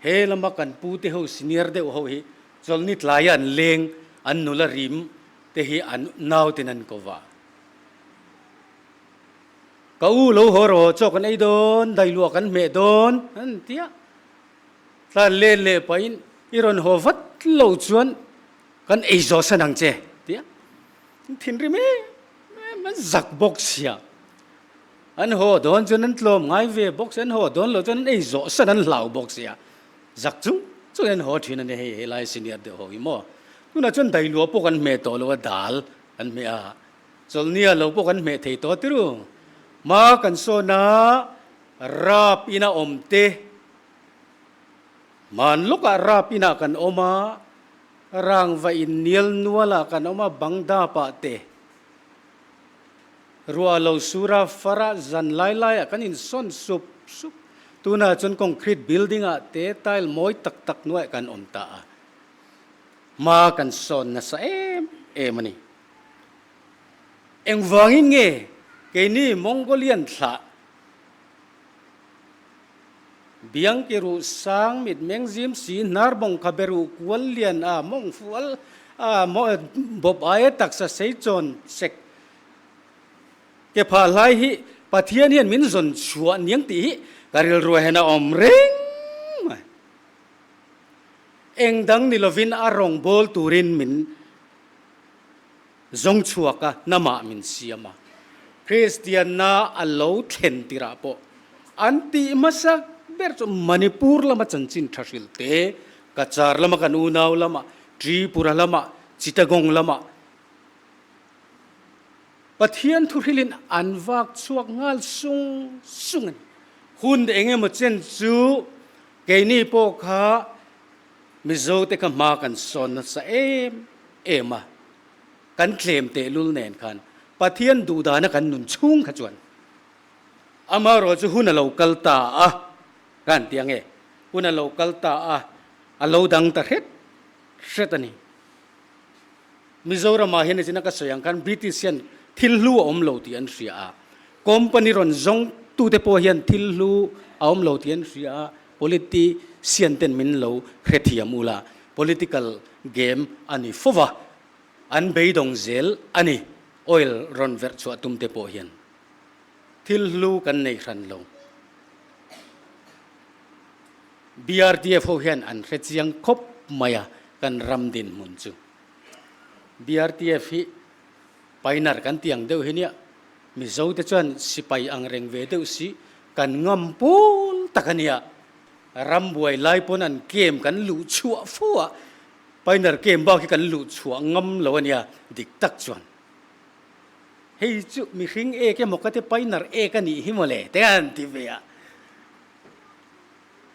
Speaker 5: he lama kan pu te ho senior deuh ho hi chawlhni tlaia an leng an nula rim te hi an nau ten an ko va. Ka u lo haw rawh chaw kan ei dawn, dailuah kan hmeh dawn an ti a. Tlan len leh pahin i rawn haw vat lo chuan kan ei zawh san ang che ti a. An thinrim em em an zak bawk sia. An haw dawn chuan an tlawm ngai ve bawk sia, an haw dawn lo chuan an ei zawh san an hlau bawk sia. Zak chung chung an haw thin a ni hei helai senior deuh ho hi maw. Tunah chuan dailuah pawh kan hmeh tawh lo a, dal kan hmeh a, chawlhnia lo pawh kan hmeh thei tawh tiru. Ma kan sawn a, rap ina awm te, hman lawkah rap inah kan awm a, rangva in nial nualah kan awm a, bang dapah te. Ruah lo sura fara zan lai laiah kan insawn sup sup. Tunah chuan concrete building ah te tile mawi tak tak hnuaiah kan awm ta a. Hma kan sawn nasa em em a ni. Engvangin nge keini Mongolian thlah biang ki ruh sang mit meng zim si hnar bawng kha be ruh kual lian a mawng fual a bawp aia taksa sei chawn sek Ke phah hlai hi Pathian hian min zawn chhuah niang tih hi ka rilru ah hian a awm reng mai. Eng dang ni lovin a rawngbâwl turin min zawng chhuak a, hnamah min siam a. Kristianna a lo thlen tirah pawh an tih hmasa ber chu Manipur lama chanchin tha hrilh te, Cachar lama kan unau lamah, Tripura lamah, Chittagong lamah, Pathian thuhrilin an vak chhuak nghal sung sung a ni. Hun eng emaw chen chu keini pawh kha Mizote kha hma kan sawn nasa em em a, kan tlem tehlul nen khan Pathian duhdana kan nun chhung kha chuan amaherawh chu hun a lo kal ta a, ka han ti ang e, hun a lo kal ta a, a lo dang ta hret hret a ni. Mizoramah hian nichin a ka sawi ang khan British hian thil hlu a awm lo tih an hria a, company rawn zawng tute pawh hian thil hlu a awm lo tih an hria a, politician ten min lo hrethiam ula, political game a ni fo va, an beidawng zel a ni, oil rawn verh chhuah tum te pawh hian thil hlu kan nei hran lo. BRTF ho hian an hre chiang khawp mai a kan ram dinhmun chu. BRTF hi Painar kan tih ang deuh hi nia, Mizo te chuan sipai ang reng ve deuh si kan ngam pawl tak a nia. Ram buai lai pawn an kem kan luh chhuah fo a, Painar kem bak hi kan luh chhuah ngam lo a nia dik tak chuan. Hei chu mihring ek emaw ka ti Painar ek a nih hi mawle te an ti ve a.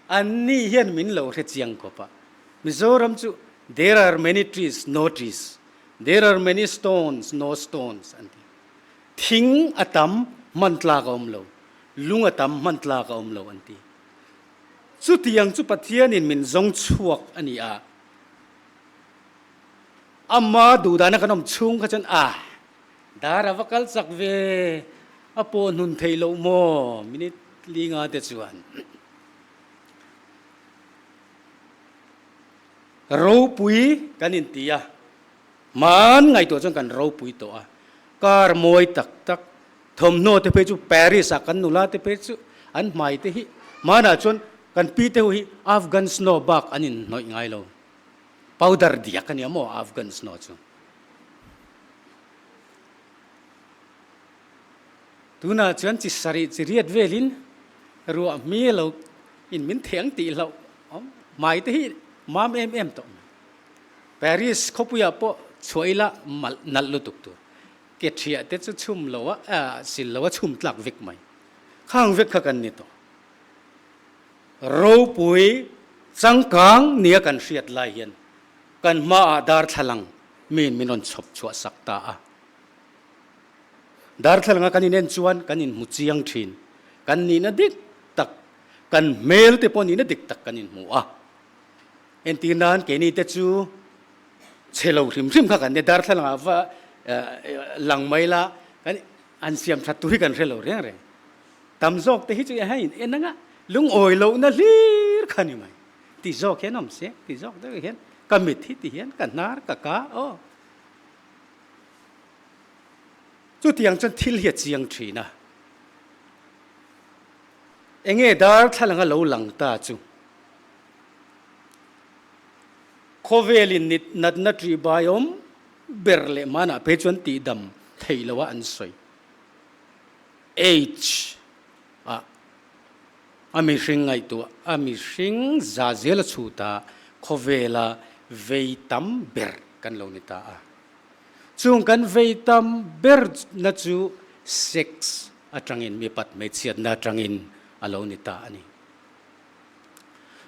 Speaker 5: An ni hian min lo hre chiang khawp a, Mizoram chu there are many trees, no trees, there are many stones, no stones an ti. Thing a tam hman tlak a awm lo, lung a tam hman tlak a awm lo an ti. Chutiang chu Pathianin min zawng chhuak a ni a, ama duhdana kan awm chhung kha chuan ah dar a va kal chak ve, a pawh hnun theih loh maw minute linga te chuan. Ropui kan inti a, hman ngaihtuah chuan kan ropui tawh a, car mawi tak tak, thawmhnaw te phei chu Paris ah kan nula te phei chu an hmai te hi hmanah chuan kan pi te ho hi Afghan snow bak an inhnawih ngai lo, powder diak a nia maw Afghan snow chu. Tunah chuan chi sarih chi riat velin ruah hmi lo in min theng tih loh awm hmai te hi mam em em tawh mai. Paris khawpuiah pawh chhuah ila malh nalh lutuk tur ke thiah te chu chhum lo a sil lo a chhum tlak vek mai. Khang vek kha kan ni tawh. Ropui changkang nia kan hriat lai hian kan hmaah darthlalang miin min rawn chhawp chhuah sak ta a. Darthlalanga kan inen chuan kan inhmu chiang thin. Kan nihna dik tak, kan hmel te pawh nihna dik tak kan inhmu a. Entir nan keini te chu chhe lo hrim hrim kha kan nia, darthlalangah va lang mai la kan an siam that tur hi kan hre lo reng reng. Tam zawk te hi chu hei in en anga lungawi lohna hlir kha ni mai. Ti zawk hian awm se, ti zawk deuh hian ka mit hi ti hian ka hnar ka ka aw. Chutiang chuan thil hi a chiang thin a. Enge darthlalang a lo lang ta chu? Khawvelin natna ṭihbai awm ber leh hmanah phei chuan tihdam theih loha an sawi. Aids ah a mihring ngaihtuah a mihring za zel a chhut a, khawvela vei tam ber kan lo ni ta a. Chung kan vei tam ber na chu sex atangin mipat hmeichhiatna atangin a lo ni ta a ni.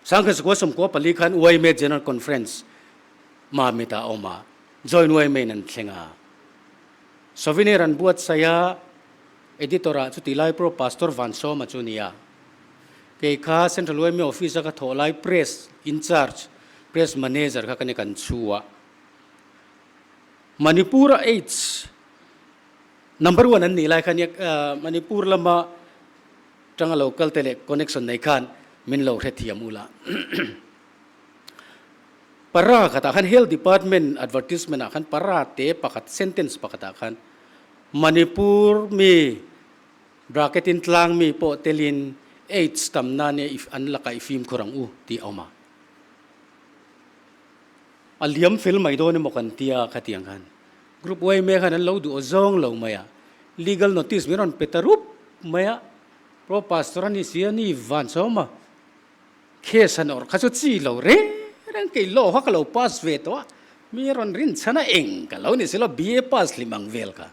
Speaker 5: Sangkhat Sakua 14 khan YMA General Conference Mamit ah a awm a, Join YMA in an thleng a. Souvenir an buatsaih a, Editor ah chuti lai Pro Pastor Vansawma chu ni a. Kei kha Central YMA Office a ka thawh lai Press in charge, Press Manager kha ka ni kan chhu a. Manipur-a aids number one an nih lai khan Manipur lama tanga lo kal te leh connection nei khan min lo hrethiam ula. Para khatah khan Health Department advertisement ah khan para te pakhat sentence pakhatah khan Manipur mi bracket in tlang mi pawh telin aids tamna nia an lakah i fimkhur ang u tih a awm a. A liam fel mai dawn emaw kan tia khatiang khan group yma khan an lo duh zawng lo mai a, legal notice min rawn pe ta rup mai a, pro pastor a ni si a ni van sawm a, case han awrh kha chu chi lo reng reng kei law kha ka lo pass ve tawh a, mi rawn rin chhan a eng ka lo ni si lo BA pass hlim ang vel kha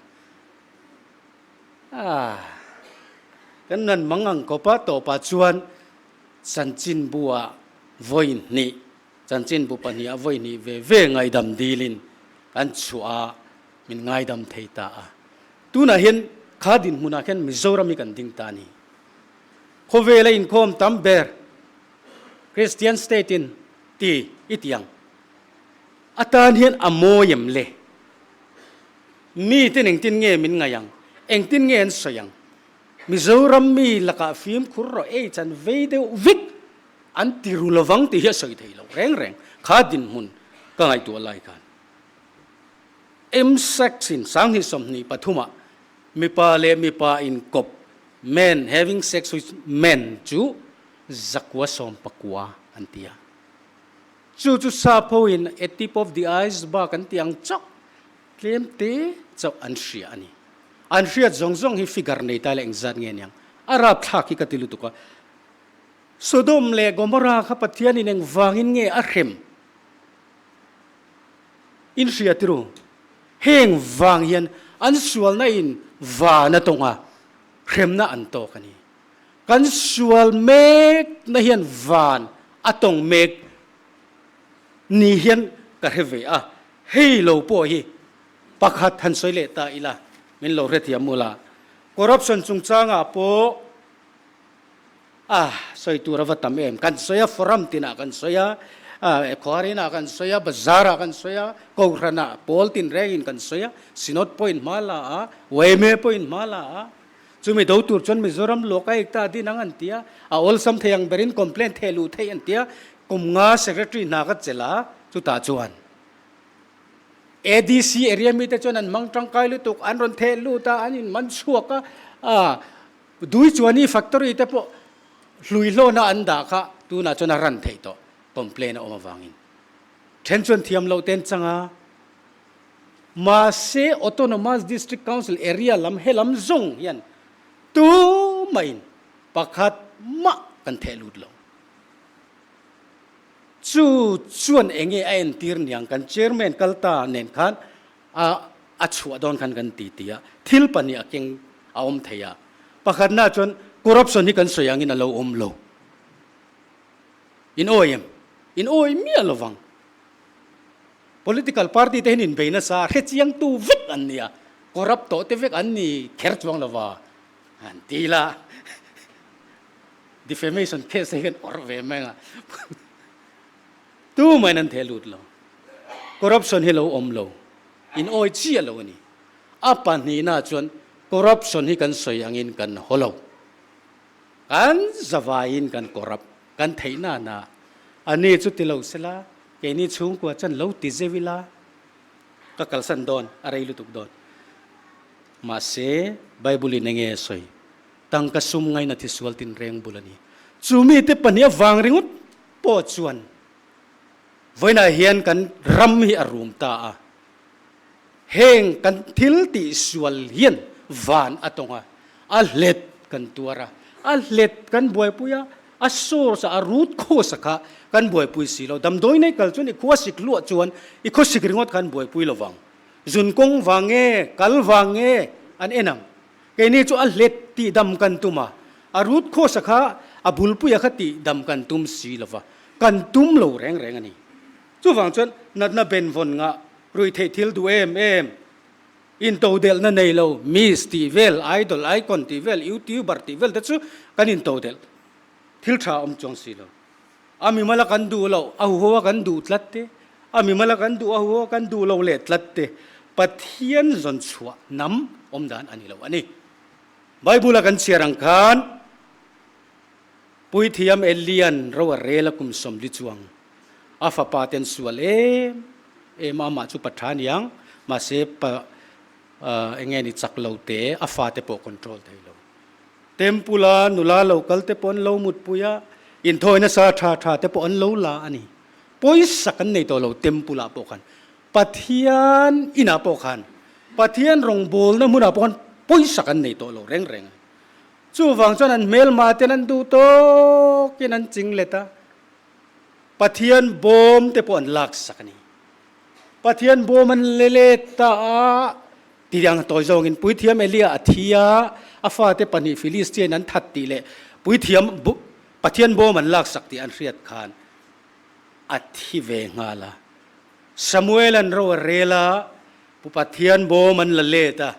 Speaker 5: ah kan nan mang ang kawp a tawpah chuan chanchinbu ah vawi hnih Chanchinbu pahniha vawi hnih ve ve ngaidam dilin kan chhuah a, min ngaidam thei ta a. Tunah hian kha dinhmunah khian Mizoram hi kan ding ta a ni. Khawvela inkhawm tam ber Christian state in ti i ti ang. Atan hian a mawi em le? Miten engtin nge min ngaih ang? Engtin nge an sawi ang? Mizoram mi lakah fimkhur rawh ei chan vei deuh vek An ti ru lovang tih hi a sawi thei lo reng reng. Kha dinhmun ka ngaihtuah lai khan M-sex in 2023 ah mipa leh mipa inkawp, men having sex with men, chu zakua sawmpakua. an ti a. Chu chu sap hoin a tip of the iceberg an tih ang chauh tlem te chauh an hria a ni. An hriat zawng zawng hi figure nei ta ila engzat nge niang? A rapthlak hi ka ti lutuk a. Sodom leh Gomorrah kha Pathianin engvangin nge a hrem? In hria tiru, heng vang hian an sualna in van a tawng a, hremna an tawk a ni. Kan sual mek na hian van a tawng mek ni hian ka hre ve a, hei lo pawh hi pakhat han sawi leh ta ila min lo hrethiam ula, corruption chungchangah pawh A, sawi tur a va tam em? Kan sawi a, forum tinah kan sawi a, khuarinah kan sawi a, bazarah kan sawi a, kohhranah pawl tinrengin kan sawi a, Synod pawhin hma la a, yma pawhin hma la a. Chumi do tur chuan Mizoram luak a ekta din ang an ti a, a awlsam thei ang berin complaint theh luh theih an ti a, kum nga secretary hna ka chelh a, chutah chuan ADC area mite chuan an hmang tangkai lutuk, an rawn theh lut a, an inman chhuak a, a. Dui chuan i factory te pawh hlui hlawna an dah kha tunah chuan a ran theih tawh, complaint a awm avangin. Then chuan thiam loh ten chang a, mahse Autonomous District Council area lam he lam zawng hian tumahin pakhat mah kan theh lut lo. Chu chuan enge a entir niang kan chairman kal ta nen khan a a chhuah dawn khan kan ti ti a, thil pahnih a keng a awm thei a. Pakhatna chuan corruption hi kan sawi angin a lo awm lo. In awi em? In awi miah lo vang. Political party te hian inbei nasa, hrechiangtu vek an nia, corrupt tawh te vek an ni kher chuang lo va, han ti ila defamation case te hi kan awrh ve mai ang a. Tumahin an theh lut lo. Corruption hi lo awm lo, in awi chiah lo a ni. A pahnihna chuan corruption hi kan sawi angin kan haw lo. Kan zavaiin kan corrupt, kan theih nana. A ni chu ti lo sela, keini chhungkua chuan lo ti zeuh ila, ka kalsan dawn, a rei lutuk dawn. Mahse, Bible in enge a sawi? Tangka sum ngaina thisual tinreng bul a ni. Chu mite pahnih avang ringawt pawh chuan vawiinah hian kan ram hi a rum ta a, heng kan thil tihsual hian van a tawng a, a hlet kan tuar a, a hlet kan buaipui a, a source a, a root cause a kha kan buaipui si lo. Damdawi nei kal chuan i khua sik luah chuan i khawsik ringawt kha an buaipui lo vang. Zun kawng vang nge, kal vang nge an en ang. Keini chu a hlet tih dam kan tum a, a root cause a kha a bulpuia kha tih dam kan tum si lo va, kan tum lo reng reng a ni. Chuvang chuan natna benvawn ngah, ruihtheih thil duh em em, intodelhna nei lo, miss tih vel, idol, icon tih vel, youtuber tih vel te chu kan intodelh thil tha awm chuang si lo. A mimala kan duh loh, a huho a kan duh tlat te, a mimala kan duh, a huho a kan duh lo leh tlat te, Pathian zawn chhuah hnam awm dan a ni lo a ni. Bible-a kan chhiar ang khan Puithiam Elian ro a rel a kum 40 chuang a fapa ten sual em em a, amah chu pa tha niang, mahse pa eng nge ni chak lo te a fate pawh control thei lo. Temple a nula lo kal te pawh an lo mutpui a, inthawi nasa tha tha te pawh an lo la a ni. Pawisa kan nei tawh lo temple ah pawh khan, Pathian inah pawh khan, Pathian rawngbawlna hmunah pawh khan pawisa kan nei tawh lo reng reng a. Chuvang chuan an hmelma ten an duh tawkin an ching let a, Pathian bawm te pawh an laksak a ni. Pathian bawm an le let ta a, Tiang tawi zawngin Puithiam Elia a thi a, a fate pahnih Philistian an that tih leh Puithiam Pathian bawm an laksak tih an hriat khan a thi ve nghal a. Samuel an ro a rel a, Pu Pathian bawm an la let a.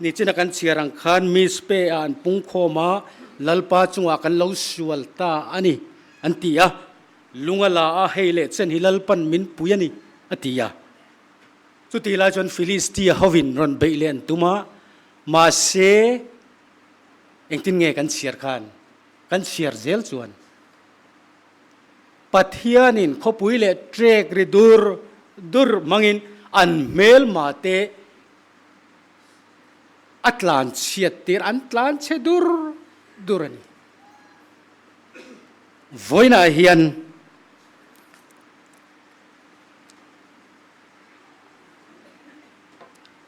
Speaker 5: Nichina kan chhiar ang khan Mizpeh ah an pungkhawm a, Lalpa chungah kan lo sual ta a ni, an ti a. Lung a la a, hei leh chen hi Lalpan min pui a ni, a ti a. Chutih lai chuan Philistia hovin rawn beih leh an tum a, mahse engtin nge kan chhiar khan kan chhiar zel chuan Pathianin khawpui leh trek ri dur dur hmangin an hmelma te a tlan chhiat tir, an tlan chhe dur dur a ni. Vawiinah hian.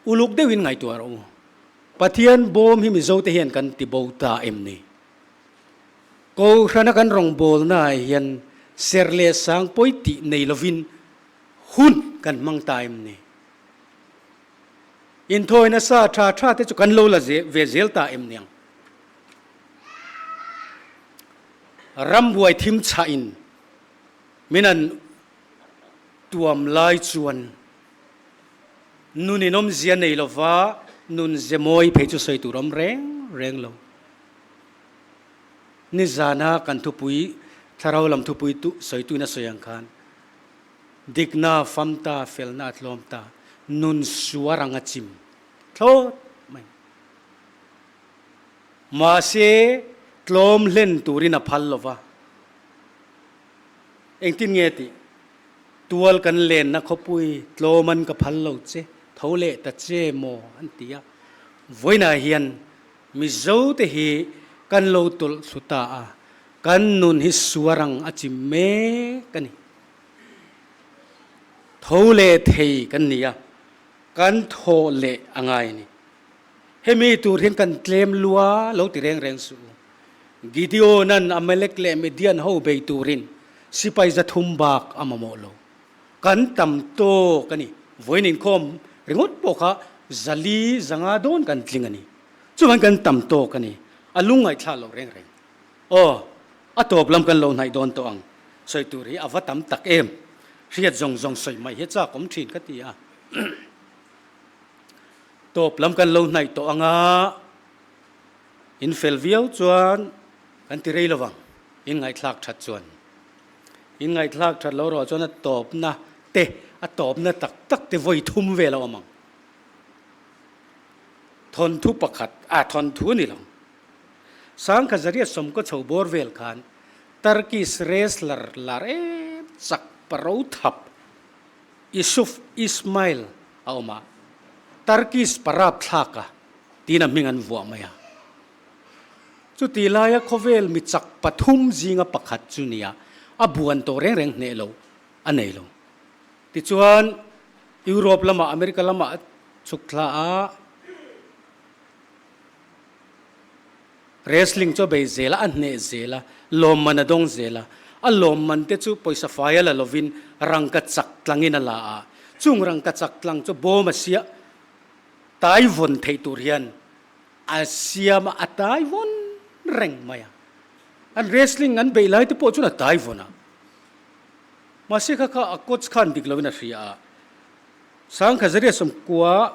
Speaker 5: Uluk deuhin ngaihtuah rawh u. Pathian bawm hi Mizote hian kan ti bo ta em ni? Kohhrana kan rawngbawlnaah hian ser leh sang pawi tih nei lovin hun kan hmang ta em ni? Inthawi nasa tha tha te chu kan lo la ve zel ta em niang? Rambuai thim chhah in min an tuam lai chuan nun in awmzia nei lova nun ze mawi phei chu sawi tur awm reng reng lo. Nizana kan thupui thlarau lam thupui tu sawi tuin a sawi ang khan Dikna famta, felna a tlawm ta, nun suar ang a chim thlawt mai. Mahse, tlawm hlen turin a phal lo va. Engtin nge tih? Tual kan lenna khawpui tlawm an ka phal lo che, tho leh ta che maw an ti a. Vawiinah hian Mizote hi kan lo tawlh thlu ta a, kan nun hi suar ang a chim mek a ni. Tho leh thei kan ni a, kan thawh leh a ngai a ni. Hemi tur hian kan tlem lua lo ti reng reng suh u. Gideon-a'n Amalek leh Midian ho bei turin sipai zathum bak a mamawh lo. Kan tam tawk a ni. Vawiin inkhawm ringawt pawh kha zali zanga dawn kan tling a ni. Chuvangin kan tam tawk a ni. A lungngaihthlak lo reng reng. Aw, a tawp lam kan lo hnaih dawn tawh ang. Sawi tur hi a va tam tak em? Hriat zawng zawng sawi mai hi chak awm thin ka ti a. Tawp lam kan lo hnaih tawh ang a, in fel viau chuan kan ti rei lovang, in ngaihthlak that chuan. In ngaihthlak that lo ruah chuan a tawpna te, a tawpna tak tak te vawi thum vel a awm ang. Thawnthu pakhat, a thawnthu a ni lo. Sangkha Zariat sawmkaw chho bawr vel khan Turkish wrestler lar em chak paro thap Yusuf Ismail a awm a, Turkish parap thlak a tiin a hming an vuah mai a. Chuti laia khawvel mi chak pathum zinga pakhat chu nia a buan tawh reng reng hneh lo a nei lo. Tichuan Europe lamah America lamah a chhuk thla a. Wrestling chu a bei zel a, a hneh zel a, lawmman a dawng zel a. A lawmman te chu pawisa fai a la lovin rangka chak tlangin a la a. Chung rangka chak tlang chu bawm a siah tai vawn theih tur hian a siam a, a tai vawn reng mai a. An wrestling an beih lai te pawh chuan a tai vawn a. Mahse kha kha a coach khan dik lovin a hria a. Sangkha Zariah sawmkua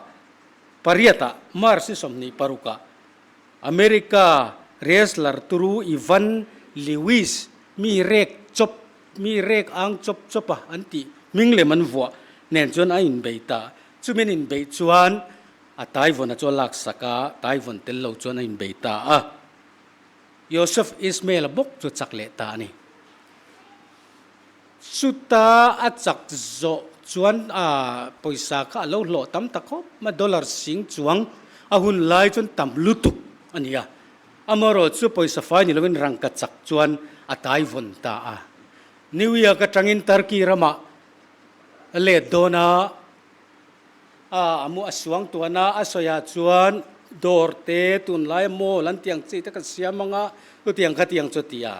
Speaker 5: pariatah March ni 26ah America wrestler turu Ivan Lewis mi rek chawp mi rek ang chawp chawp a an tih hming lem an vuah nen chuan a inbei ta. Chumi an inbeih chuan a Taiwan-a chu a laksak a, Taiwan tel lo chuan a inbei ta a. Yosef Ismail-a bawk chu a chak leh ta a ni. Chuta a chak zawh chuan a pawisa kha a lo hlawh tam ta khawp mai, dollar sing chuang a hun lai chuan tam lutuk a ni a. Amaherawh chu pawisa fai ni lovin rangka chak chuan a tai vawn ta a. New York atangin Turkey ramah a let dawn a, a mu a suang tuan a, a sawiah chuan dawr te tunlaia mall an tiang chi te kan siam ang a, chutiang khatiang chu a ti a.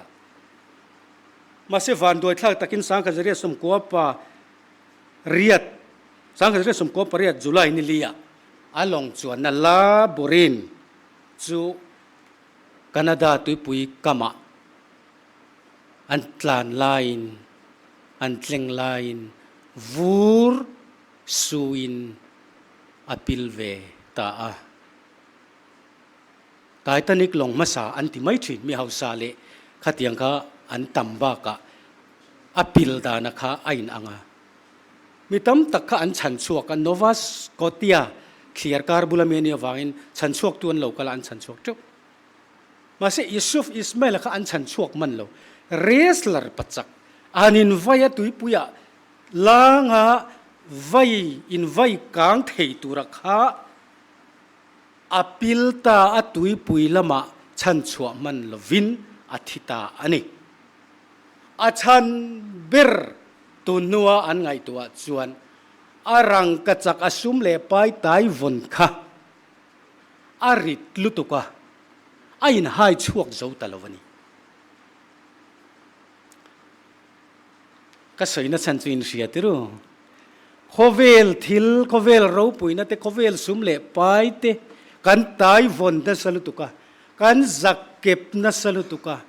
Speaker 5: Mahse vanduaithlak takin Sangkhazaria sawmkua pa riat Sangkhazaria sawmkua pariat July ni lia a lawng chuanna La Borin chu Canada tuipui kamah an tlan laiin an tleng laiin vur suin a pil ve ta a. Titanic lawng hmasa an ti mai thin, mi hausa leh khatiang kha an tam bakah a pil dana kha a inang a. Mi tam tak kha an chhan chhuak a, Nova Scotia thliar kar bula mi a nih avangin chhan chhuaktu an lo kal a, an chhan chhuak teuh. Mahse Yusuf Ismail-a kha an chhan chhuak man lo. Wrestler pachak an invai a tuipuiah langa vai invai kang thei tura kha A pil ta a tuipui lamah chhanchhuah hman lovin a thi ta a ni. A chhan ber tun hnua an ngaihtuah chuan A rangkachak a sum leh pai tai vawn kha a rit lutuk a, a inhai chhuak zo ta lo a ni. Ka sawina chhan chu in hria tirh. Khawvel thil, khawvel ropuina te, khawvel sum leh pai te kan tai vawn nasa lutuk a, kan zak kep nasa lutuk a.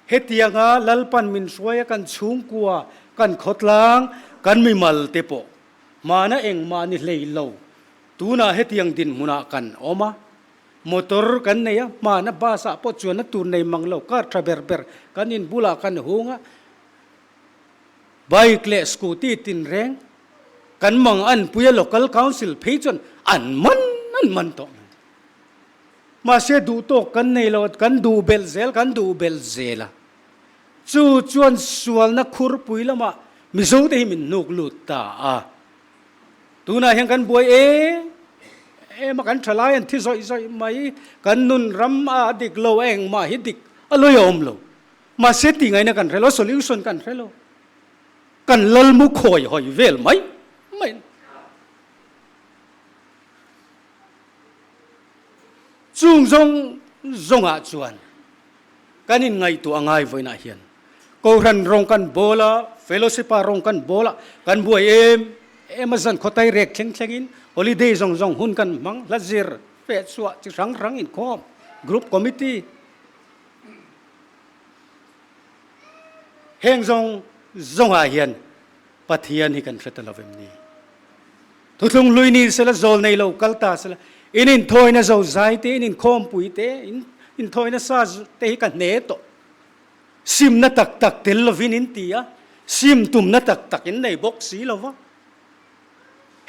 Speaker 5: Hetianga Lalpan min hruai a kan chhungkua, kan khawtlang, kan mimal te pawh hmana engmah ni hlei lo. Tunah hetiang dinhmunah kan awm a, motor kan nei a, hmana bus ah pawh chuanna tur nei mang lo, car tha ber ber kan in bulah kan hung a, Bike leh scooty tinreng kan mang an pui a local council phei chuan an man an man tawh mai. Mahse duh tawk kan nei lo a, kan duh belh zel kan duh belh zel a. Chu chuan sualna khurpui lamah Mizo te hi min hnuk lut ta a. Tunah hian kan buai em em a, kan thalai an thi zawih zawih mai, kan nun ram a dik lo a engmah hi dik a lawi a awm lo. Mahse tih ngaihna kan hre lo, solution kan hre lo. Kan lal mu khawi hawi vel mai mai. Chung zawng zawngah chuan kan inngaihtuah a ngai vawiinah hian Kohhran rawng kan bawl a, fellowship ah rawng kan bawl a, kan buai em em a zan khawtai rek thleng thlengin holiday zawng zawng hun kan hmang, hla zir, fehchhuah chi hrang hrang inkhawm, group committee, Heng zawng zawngah hian Pathian hi kan hre ta lo em ni? Thuthlung hlui ni sela, zawl nei lo kal ta sela, in inthawina zo zai te, in inkhawmpui te, in inthawina sa te hi ka hne tawh. Simna tak tak tel lovin in ti a, sim tumna tak tak in nei bawk si lo va.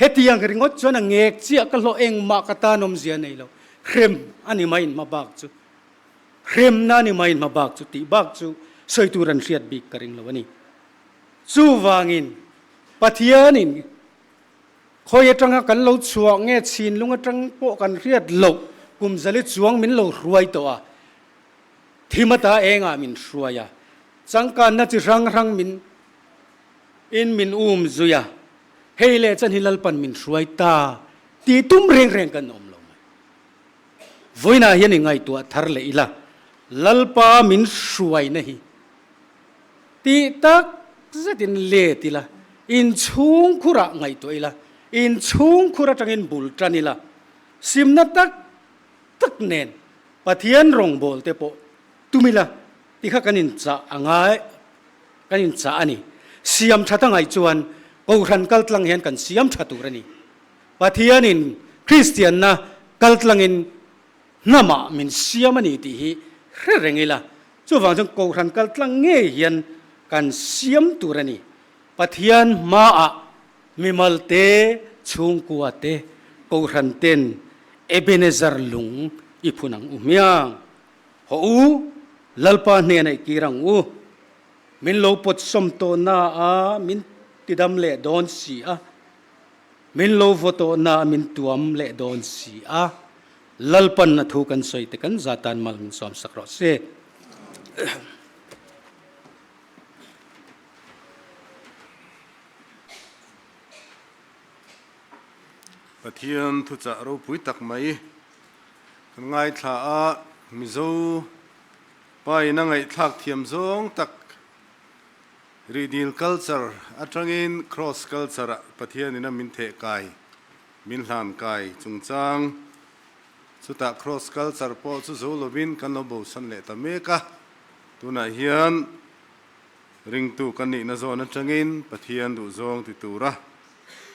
Speaker 5: Hetiang ringawt chuan a ngek chiah ka hlawh engmah ka tan awmzia nei lo. Hrem a ni mai in hma bak chu. Hremna ni mai hma bak chu tih bak chu sawi tur an hriat bik ka ring lo a ni. Chuvangin Pathianin khawi atanga kan lo chhuah nge chhinlung atang pawh kan hriat loh kum zali chuang min lo hruai tawh a, thim ata engah min hruai a, changkanna chi hrang hrang min in min um zui a, hei leh chan hi Lalpan min hruai ta tih tum reng reng kan awm lo mai. Vawiinah hian i ngaihtuah thar leh ila, Lalpa min hruaina hi tih tak zetin let ila, inchhungkhurah ngaihtuah ila, inchhungkhur atangin bul tan ila, simna tak tak nen Pathian rawngbawlte pawh tum ila ti kha kan inchah a ngai, kan inchah a ni. Siam that a ngaih chuan Kohhran kaltlang hian kan siam tha tur a ni. Pathianin Kristianna kaltlangin hnamah min siam a ni tih hi hre reng ila, chuvang chuan Kohhran kaltlang ngei hian kan siam tur a ni. Pathian hmaah mimal te, chhungkua te, Kohhran ten Ebenezer lung i phun ang u hmiang. Hawh u, Lalpa hnenah i kir ang u. Min lo pawtsawm tawhna a min tidam leh dawn si a. Min lo vaw tawh na a min tuam leh dawn si a, Lalpan a thu kan sawi te kan za tan mal min sawm sak rawh se.
Speaker 1: Pathian thuchah ropui tak mai kan ngaithla a, Mizo pa in a ngaihthlak thiam zawng tak Rihdil culture atangin cross culture ah Pathianin a min theh kai, min hlan kai chungchang. Chutah cross culture pawh chu zo lovin kan lo bosan leh ta mek a. Tunah hian ringtu kan nihna zawn atangin Pathian duhzawng ti tura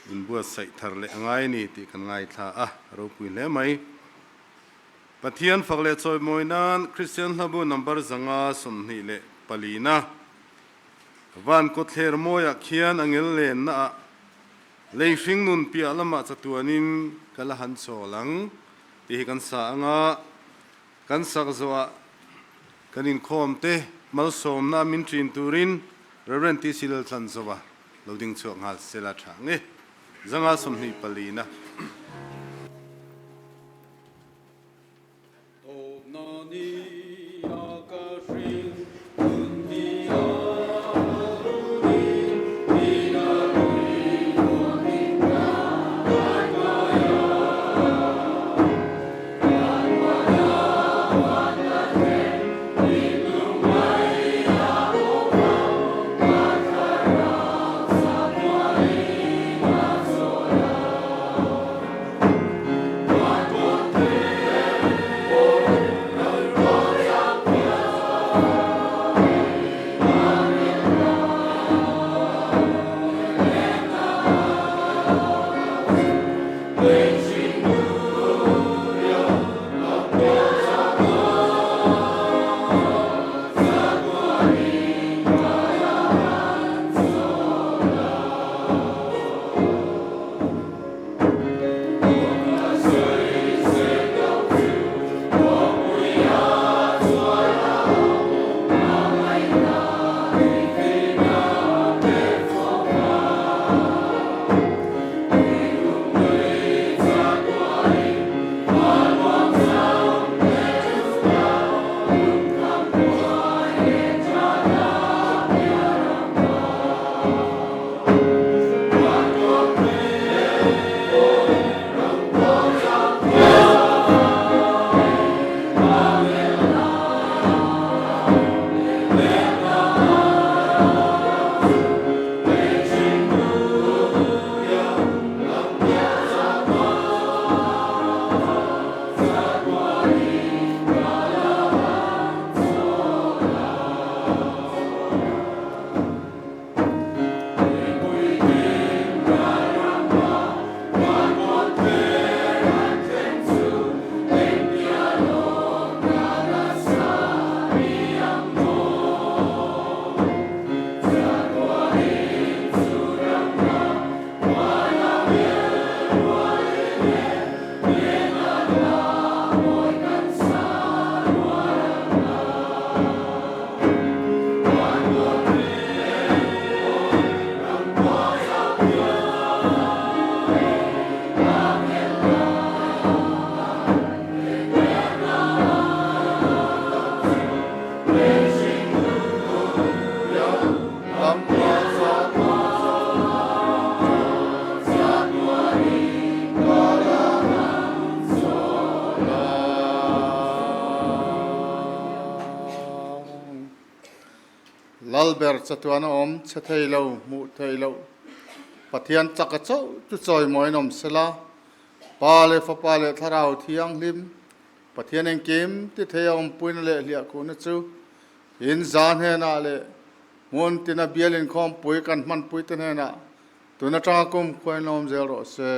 Speaker 1: inbuatsaih thar leh a ngai a ni tih kan ngaithla a, a ropui hle mai. Pathian fak leh chawimawi nan Kristian hlabu number 524 na Van kawtthler mawiah khian a ngel lenna ah lei hring nun piah lamah chatuanin ka la han chawl ang tih hi kan sa anga kan sak zawhah kan inkhawm te malsawmna a min ṭin turin Rev. TC Laltlanzova lo ding chhuak nghal sela ṭha ang e. 524 na.
Speaker 6: Lalber chatuan a awm chhe thei lo, hmuh theih loh Pathian chaka chauh chu chawimawiin awm sela, Pa leh Fapa leh Thlarau Thianghlim, Pathian engkim ti thei a awmpuina leh hliahkhuhna chu in za hnenah leh hmun tina bial inkhawmpui kan hmanpuite hnenah tun atanga kum khuain awm zel rawh se.